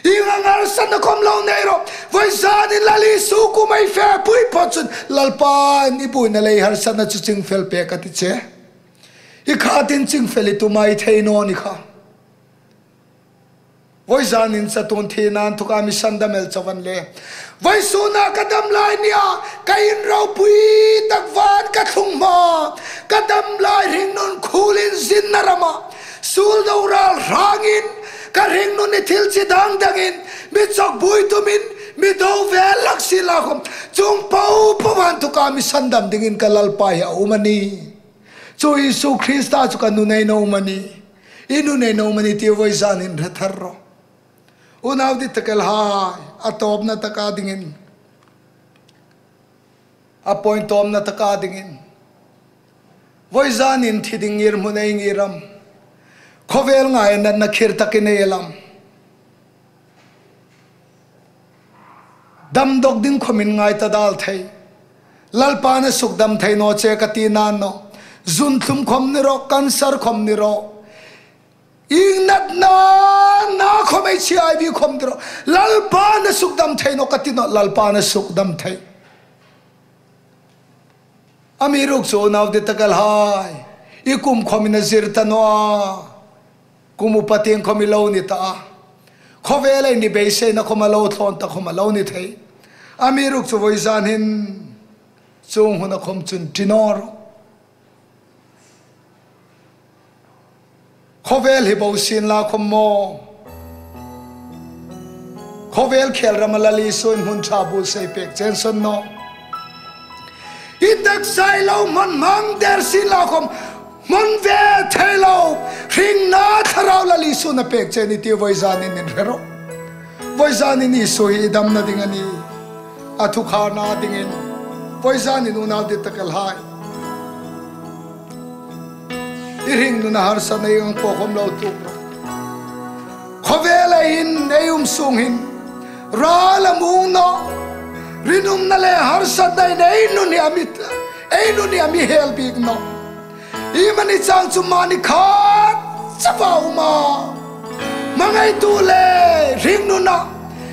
Ieng ang harsatna khawm lo nei rawh. Vawizanin Lal Isu kuoma i fepui phawt chun Lalpan i buoina le i harsatna chu chingfel pek a ti che. I khatin chingfel i tum a, i thei naw ni kha. Vawizanin chatuon thina inthoka mi sandam el chauh a ni le. Vawisuna ka dam lai nia, ka in ropui tak van ka thlung hma. Ka dam lai hringnun khulin zinna rama. Suol do ral hrangin, ka hringnun i thil chi dang dangin, mi chawk buoi tumin, mi do vel hlak si la khawm. Chuong po po inthoka mi sandam dingin ka Lalpa hi a um a nih. Chu Isu Krista chu ka nuhmeina um a nih. I nuhmeina um a nih ti vawizanin hre thar rawh. Unau dittakhai, a tawpna taka dingin, a point tawpna taka dingin, vawizanin thi ding ngirhmun ei ngir am? Khawvel ngaina natna khir takin ei el am? Dam dawk ding khawmin ngai ta dal thei. Lalpan a sukdam thei naw che ka ti naw. Zunthlum khawm ni rawh, cancer khawm ni rawh. Ieng natna, na khawm ei chi ai bi khawm ni rawh. Lalpan a sukdam thei naw ka ti nawh, Lalpan a sukdam thei. Amiruokchu unau dittakhai, i kum khawmin a zir ta naw a. Kum upa tieng khawm i lo ni ta a. Khawvel ei ni beiseina khawm a lo thlawn ta khawm a lo ni thei. Amiruokchu vawizanin chuong huna khawm chun ṭi naw rawh. Khawvel hi bo sien la khawm maw. Khawvel khel rama Lal Isu'n hmun ṭha buotsai pek che a ni saw nawh. I taksa i lo hmang hmang der sien la khawm hmang ve thei lo. Hringna thlarau Lal Isu'n a pek che a nih ti vawizanin in hre rawh. Vawizanin Isu hi i damna ding a nih. A thukharna dingin. Vawizanin unau dittakhai, i hringnuna harsatna ieng po khawm lo tuok rawh. Khawvela hin ei um sung hin ral a muong naw. Rinumna le harsatna in ei nun hi a mi, ei nun hi a mi hel bik naw. Iemani chang chu mani khat chauha um a. Hmangaitu le hringnuna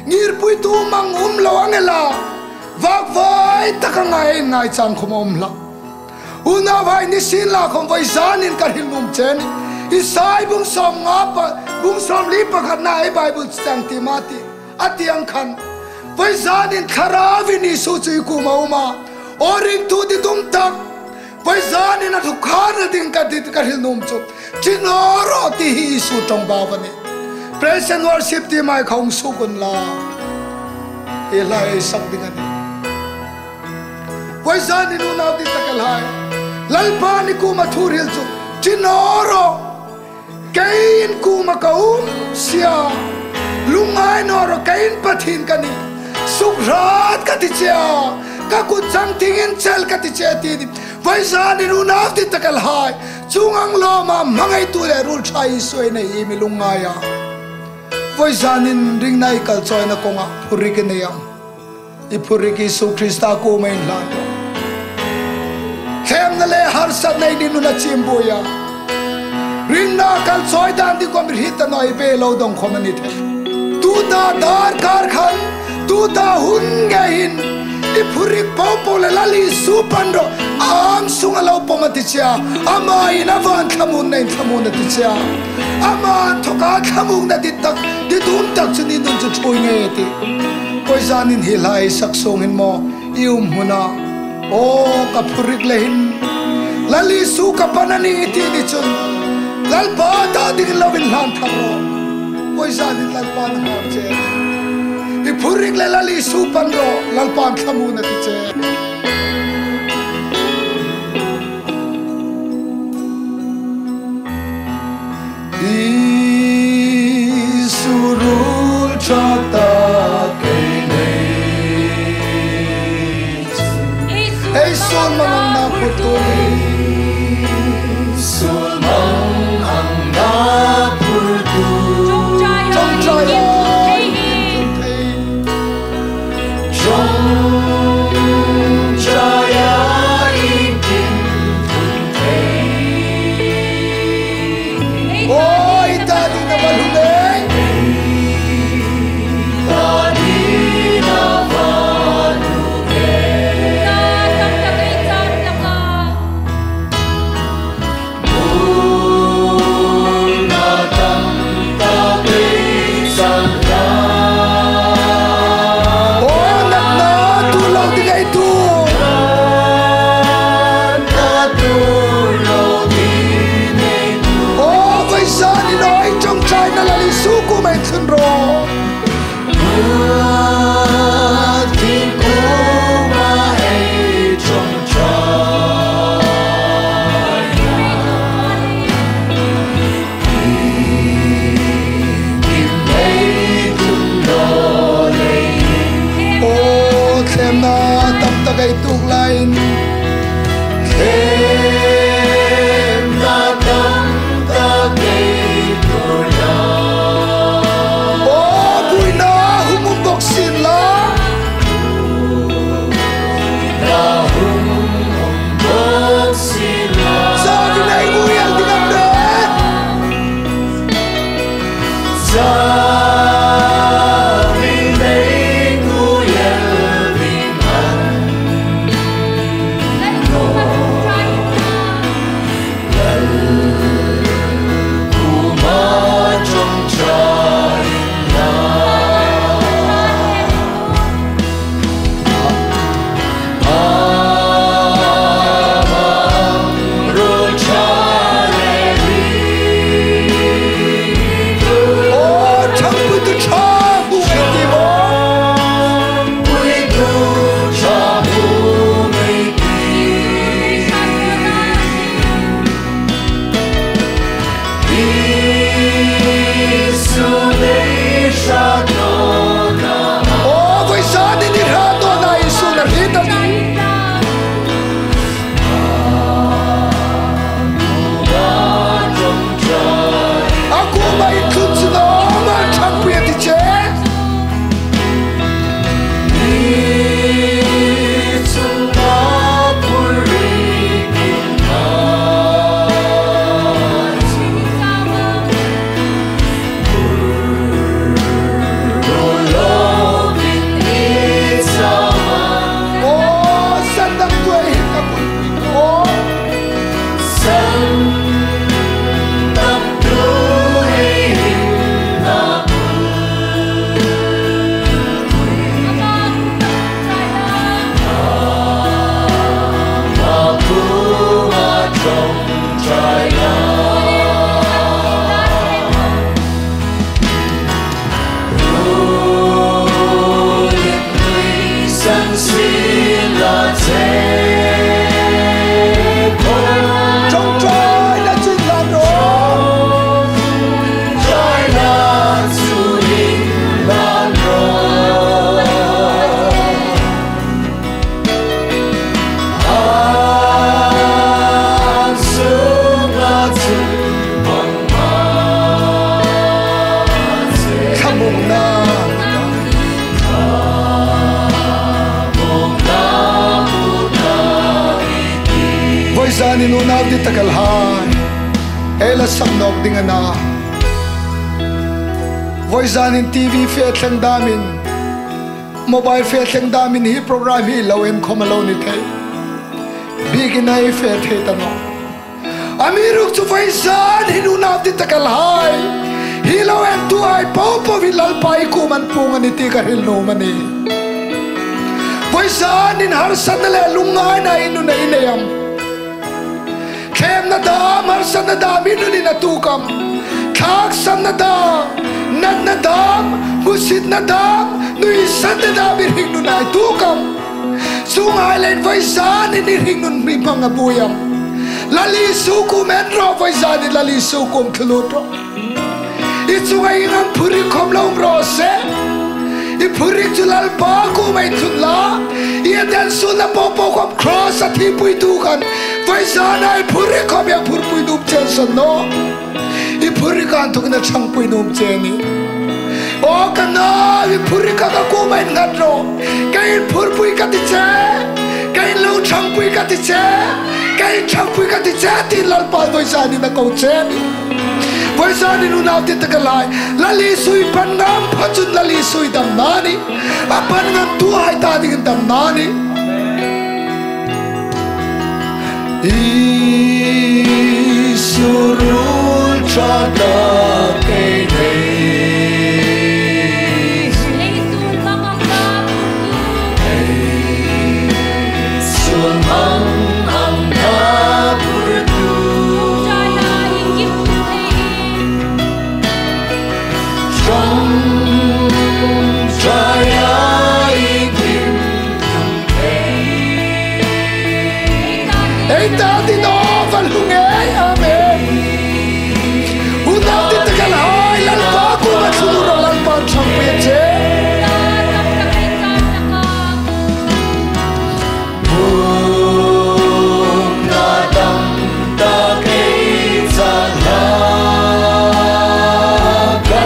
ngirpuitu mang um lo ang el a. Vakvai taka ngai ngai chang khawm a um hlak. Unauhai, ni sien la khawm vawizanin ka hril nuom che a nih. Isai bung sawmnga pa, bung sawmli pakhatna ei Bible chang ti ma ti. A ti ang khan. Vawizanin Thlarauvin Isu chu i kuoma a um a. Aw ringtu ditum tak. Vawizanin a thukharna ding ka dit ka hril nuom chu. Ṭi naw rawh ti hi Isu ṭawngbau a nih. Praise and worship team-hai kha hung suok unla. I hla ei sak ding a nih. Vawizanin unau dittakhai, Lalpan i kuoma thu hril chu. Ṭi naw rawh. Keiin kuoma ka um si a. Lungngai naw rawh, keiin Pathien ka nih. Sukhrat ka ti che a. Ka kut chang tieng inchel ka ti che ti ni. Vawizanin unau dittakhai, chuong ang lawma hmangaitu le ruolṭha Isu ei nei hi mi lungngai a. Vawizanin ringna ei kalchawina kawnga phurrik i nei am? I phurrik Isu Krista kuoma inhlan rawh. Thlemna le harsatna ei ni nuna chim buoi a. Ringna kal chawi dan ding khom hriet ta naw, i pe lo dong khom a ni thei. Tuta darkar khan, tuta hun ngei hin, i phurik popo le Lal Isu pan ro, a ang sunga lo pawm a ti che a. Ama in a van thlamuonna in thlamuon a ti che a. Ama inthoka thlamuonna ti tak, ti tum tak chu ni nun chu ṭhuoi ngei a tih. Koi zanin hi lai sak sung hin maw, i um hmuna, aw, ka phurik le hin Lal Isu ka pan a nih i ti ni chun, Lalpa ta dingin lo inhlan thar rawh. Koi zanin Lalpan a hang che. I phurik le Lal Isu pan rawh, Lalpan thlamuon a ti che. Isu ruol ṭha tak ei nei. Ei suol mang ang na phurtu. Ei suol mang ang na phurtu. Ṭawngṭai a. Ṭawngṭai a, i kim thei. Oi, ta dingin a va hlu ngei. Ta dingin a va hlu ngei. Aw, natna tuor lo ding ei tuor. Natna tuor lo ding ei tuor. Aw, vawisûn ni naw, ṭawngṭaina Lal Isu kuomah ei thlun rawh. Pathien kuomah ei ṭawngṭai. Aw, thlemna tam tak ei tuok laiin. Thlemna tam tak ei tuok laiin. Aw, buoina hung um bawk sien la. Ni unau dittakhai, ei la sak nawk ding a na. Voizanin T V fe thleng damin, mobile fe thleng damin hi program hi lo en khawm a lo ni thei. Biekin ei fe thei ta nawh. Amiruokchu voizan hin unau dittakhai, hi lo entuhai popo hi Lalpa kuoma an puong a nih ti ka hril nuom a nih. Voizanin harsatna le lungngaina in nei nei am? Thlêmna dam, harsatna dam in nun a tuok am? Thlaksamna dam, natna dam, hmusitna dam, nuisanna dam i hringnun a tuok am? Chuong ang leiin voizanin i hringnun mi hmang a buoi am? Lal Isu kuomah en rawh, voizanin Lal Isu kuomah thulut rawh. I chunga ieng ang phurrik khawm lo um raw se. I phurrik chu Lalpa kuomah i thlun la, i eten suolna popo khawm cross-a thipuitu khan voizana i phurrik khawm i phurpui nuom che a ni naw. I phurrik a inthawkin a ṭhangpui nuom che a nih. Aw ka nau, i phurrik kha ka kuomah innghat rawh. Keiin phurpui ka ti che, keiin lo ṭhangpui ka ti che, keiin ṭhangpui ka ti che, tiin Lalpan voizanin a ko che a nih. Voizanin unau dittakhai, Lal Isu i pan ngam pha chun Lal Isu i damna a nih. A pan ngamtuhai ta dingin damna a nih. Isu ruol ṭha tak ei nei. Ei suol hmang ang na phurtu. Ṭawngṭaia i kim thei. Ei ta ti naw, va hlu ngei, amen. Unau dittakhai, Lalpa kuomah thlun rawh, Lalpan ṭhangpui che. Hmuna dam tak ei chang hlak a,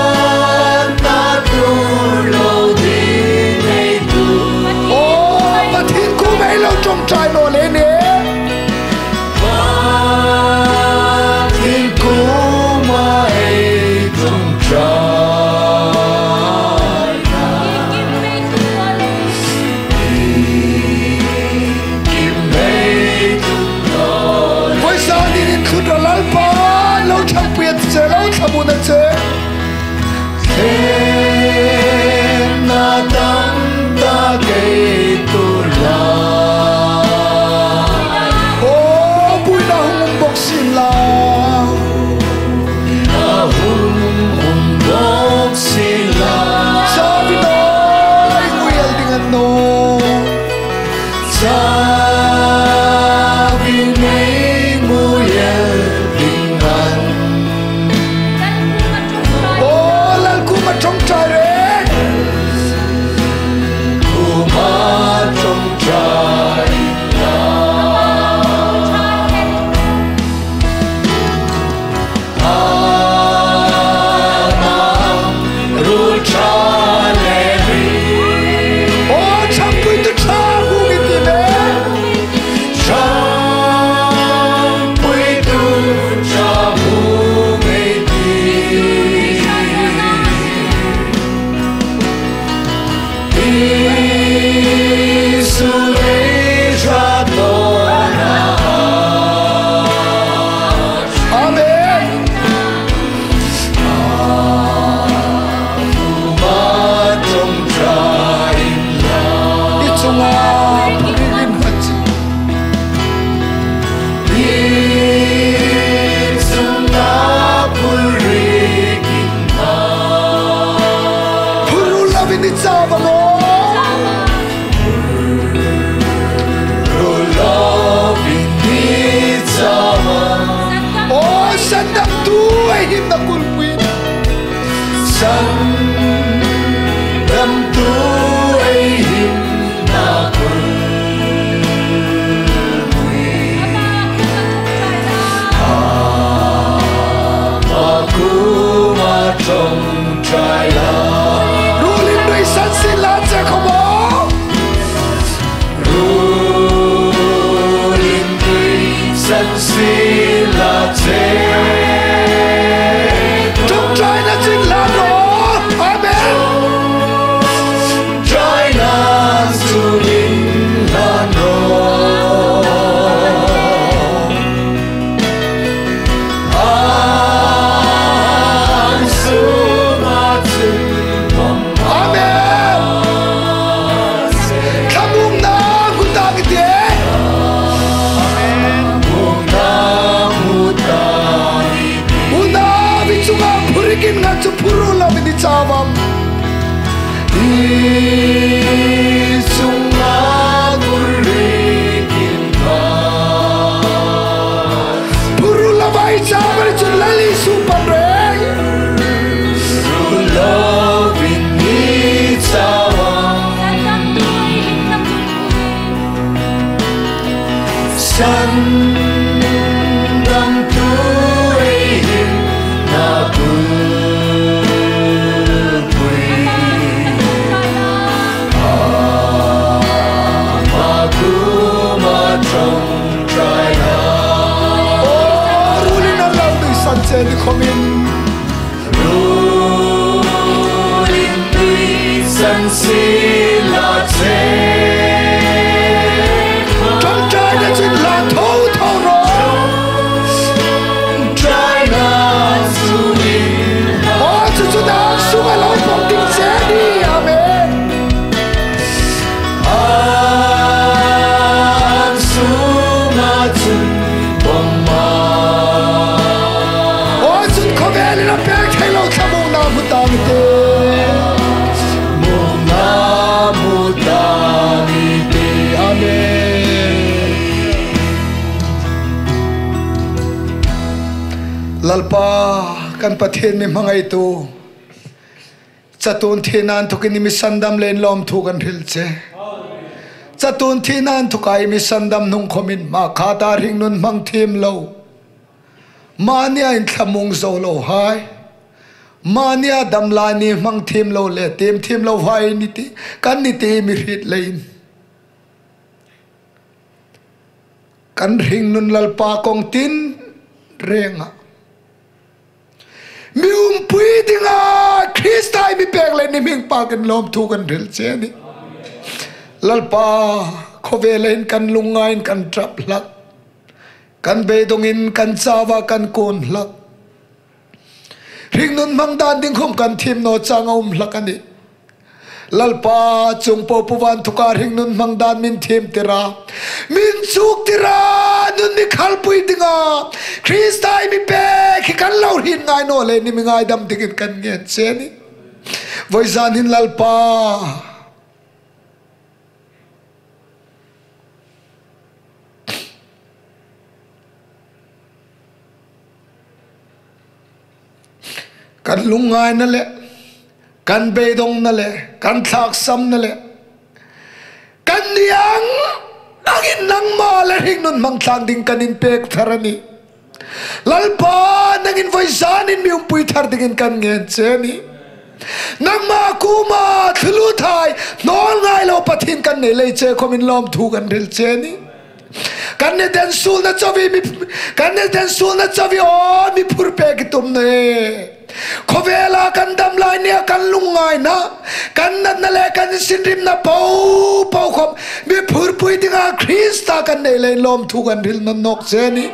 thlakna tuor lo ding ei tuor. Aw, Pathien kuomah ei lo ṭawngṭai naw lei nih. Pathien kuomah ei ṭawngṭai. Voisun dingin thlun rawh, Lalpan lo ṭhangpui a ti che, lo thlamuon a ti che. Thlêmna dam tak ei tuor la. Aw, buoina hung um bawk sien la. Buoina hung um bawk sien la. Chauin ei nui el ding a ni naw. Chauin ei nui el ding a nih. Aw, Lal kuomah ṭawngṭai rawh. Kuomah ṭawngṭai la. Aw, ṭhangpuitu ṭha hung ei tih le. Ṭhangpuitu ṭha hung ei tih. Isu ei ṭha tawna. Amen. Kuomah ṭawngṭai inla. I chunga phurrik innghat. I chunga phurrik innghat. Phurruol lovin i chau am aw? Phurruol lovin i chau am? Aw, sandamtu ei himna kulpui. Sandamtu ei himna kulpui. Ama kuomah ṭawngṭai la. Ruolin nuisan sien la che khawm aw. Innghat chu phurur lovin i chau am? I chunga bul rikin kha. Phurur lova i chau am chun Lal Isu pan reng. Phurur lovin i chau am? Sandamtu ei hin a bulpui. Ama kuoma ṭawngṭaina. O, ruolin a lo nuisan che ni khomin. Ruolin nuisan sien la che. Ṭawngṭaina chun la tho tho ro. Ṭawngṭaina chun. O, chu chu dan sunga lo pawm ding che ni. Amen. An sunga chun pawm a. O, chun khawvelin a pek thei lo thlamuongna hmu ta ni te. Muongna hmu ta ni te. Amen. Lalpa, kan Pathien mi hmangaitu. Chatuon thina inthokin i mi sandam leiin lawmthu kan hril che. Chatuon thina inthoka i mi sandam hnung khomin hma khata hringnun hmang thiem lo, mania inthlamuong zo lo hai, mania dam lai ni hmang thiem lo le tiem thiem lo hai ni ti, kan ni ti i mi hriet leiin. Kan hringnun Lalpa kawng tin renga mi umpui dinga Krista i mi pek leiin i hming pakin lawmthu kan hril che a nih. Lalpa, khawvela hin kan lungngaiin kan ṭap hlak, kan beidongin kan chauva kan kuon hlak. Hringnun hmang dan ding khom kan thiem naw chang a um hlak a nih. Lalpa, chuong popo inthoka hringnun hmang dan min thiem tir a, min chuk tir a, nun mi khalpui dinga Krista i mi pek hi kan lo hriet ngai naw leiin i mi ngaidam dingin kan ngen che a nih. Voizanin Lalpa, kan lungngaina le, kan beidongna le, kan thlaksamna le, kan ni ang angin nangma le hringnun hmang tlang ding kan inpek thar a nih. Lalpa, nangin voizanin mi umpui thar dingin kan ngen che a nih. Nangma kuoma thulu thei naw ngai lo Pathien kan nei lei che khomin lawmthu kan hril che a nih. Kan ni den suolna chauh i mi, kan ni den suolna chauh i aw mi phur pek i tum naw e. Khawvela kan dam lai nia kan lungngaina, kan natna le kan insinrimna popo khom mi phurpui dinga Krista kan nei leiin lawmthu kan hril nawn nawk che a nih.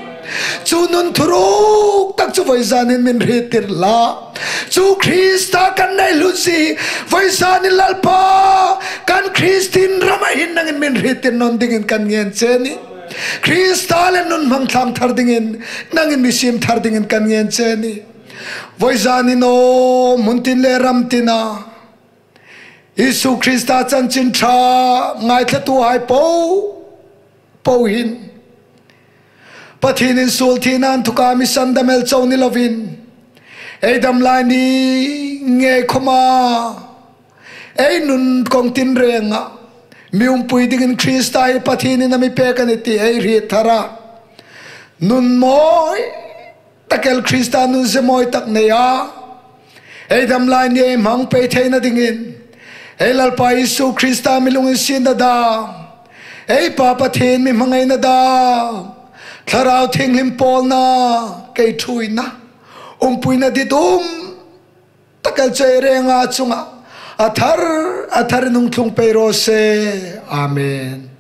Chu nun thuruk tak chu voizanin min hriet tir la. Chu Krista kan nei hlut zie voizanin Lalpa, kan Kristien rama hin nangin min hriet tir nawn dingin kan ngen che a nih. Krista le nun hmang tlang thar dingin nangin mi siem thar dingin kan ngen che a nih. Voizanin aw hmun tin le ram tina Isu Krista chanchin ṭha ngaithlatuhai popo hin Pathienin suol thina inthoka mi sandam el chau ni lovin, ei dam lai ni ngei khoma ei nun kawng tin renga mi umpui dingin Krista hi Pathienin a mi pek a nih ti ei hriet thar a, nun mawi tak el Krista nun ze mawi tak neia ei dam lai ni ei hmang pei theina dingin ei Lalpa Isu Krista mi lunginsietna dam, ei Pa Pathien mi hmangaina dam, Thlarau Thienghlim pawlna, kei ṭhuoina, umpuina ditum tak el chu ei renga chunga a thar a tharin hung tlung pei raw se. Amen.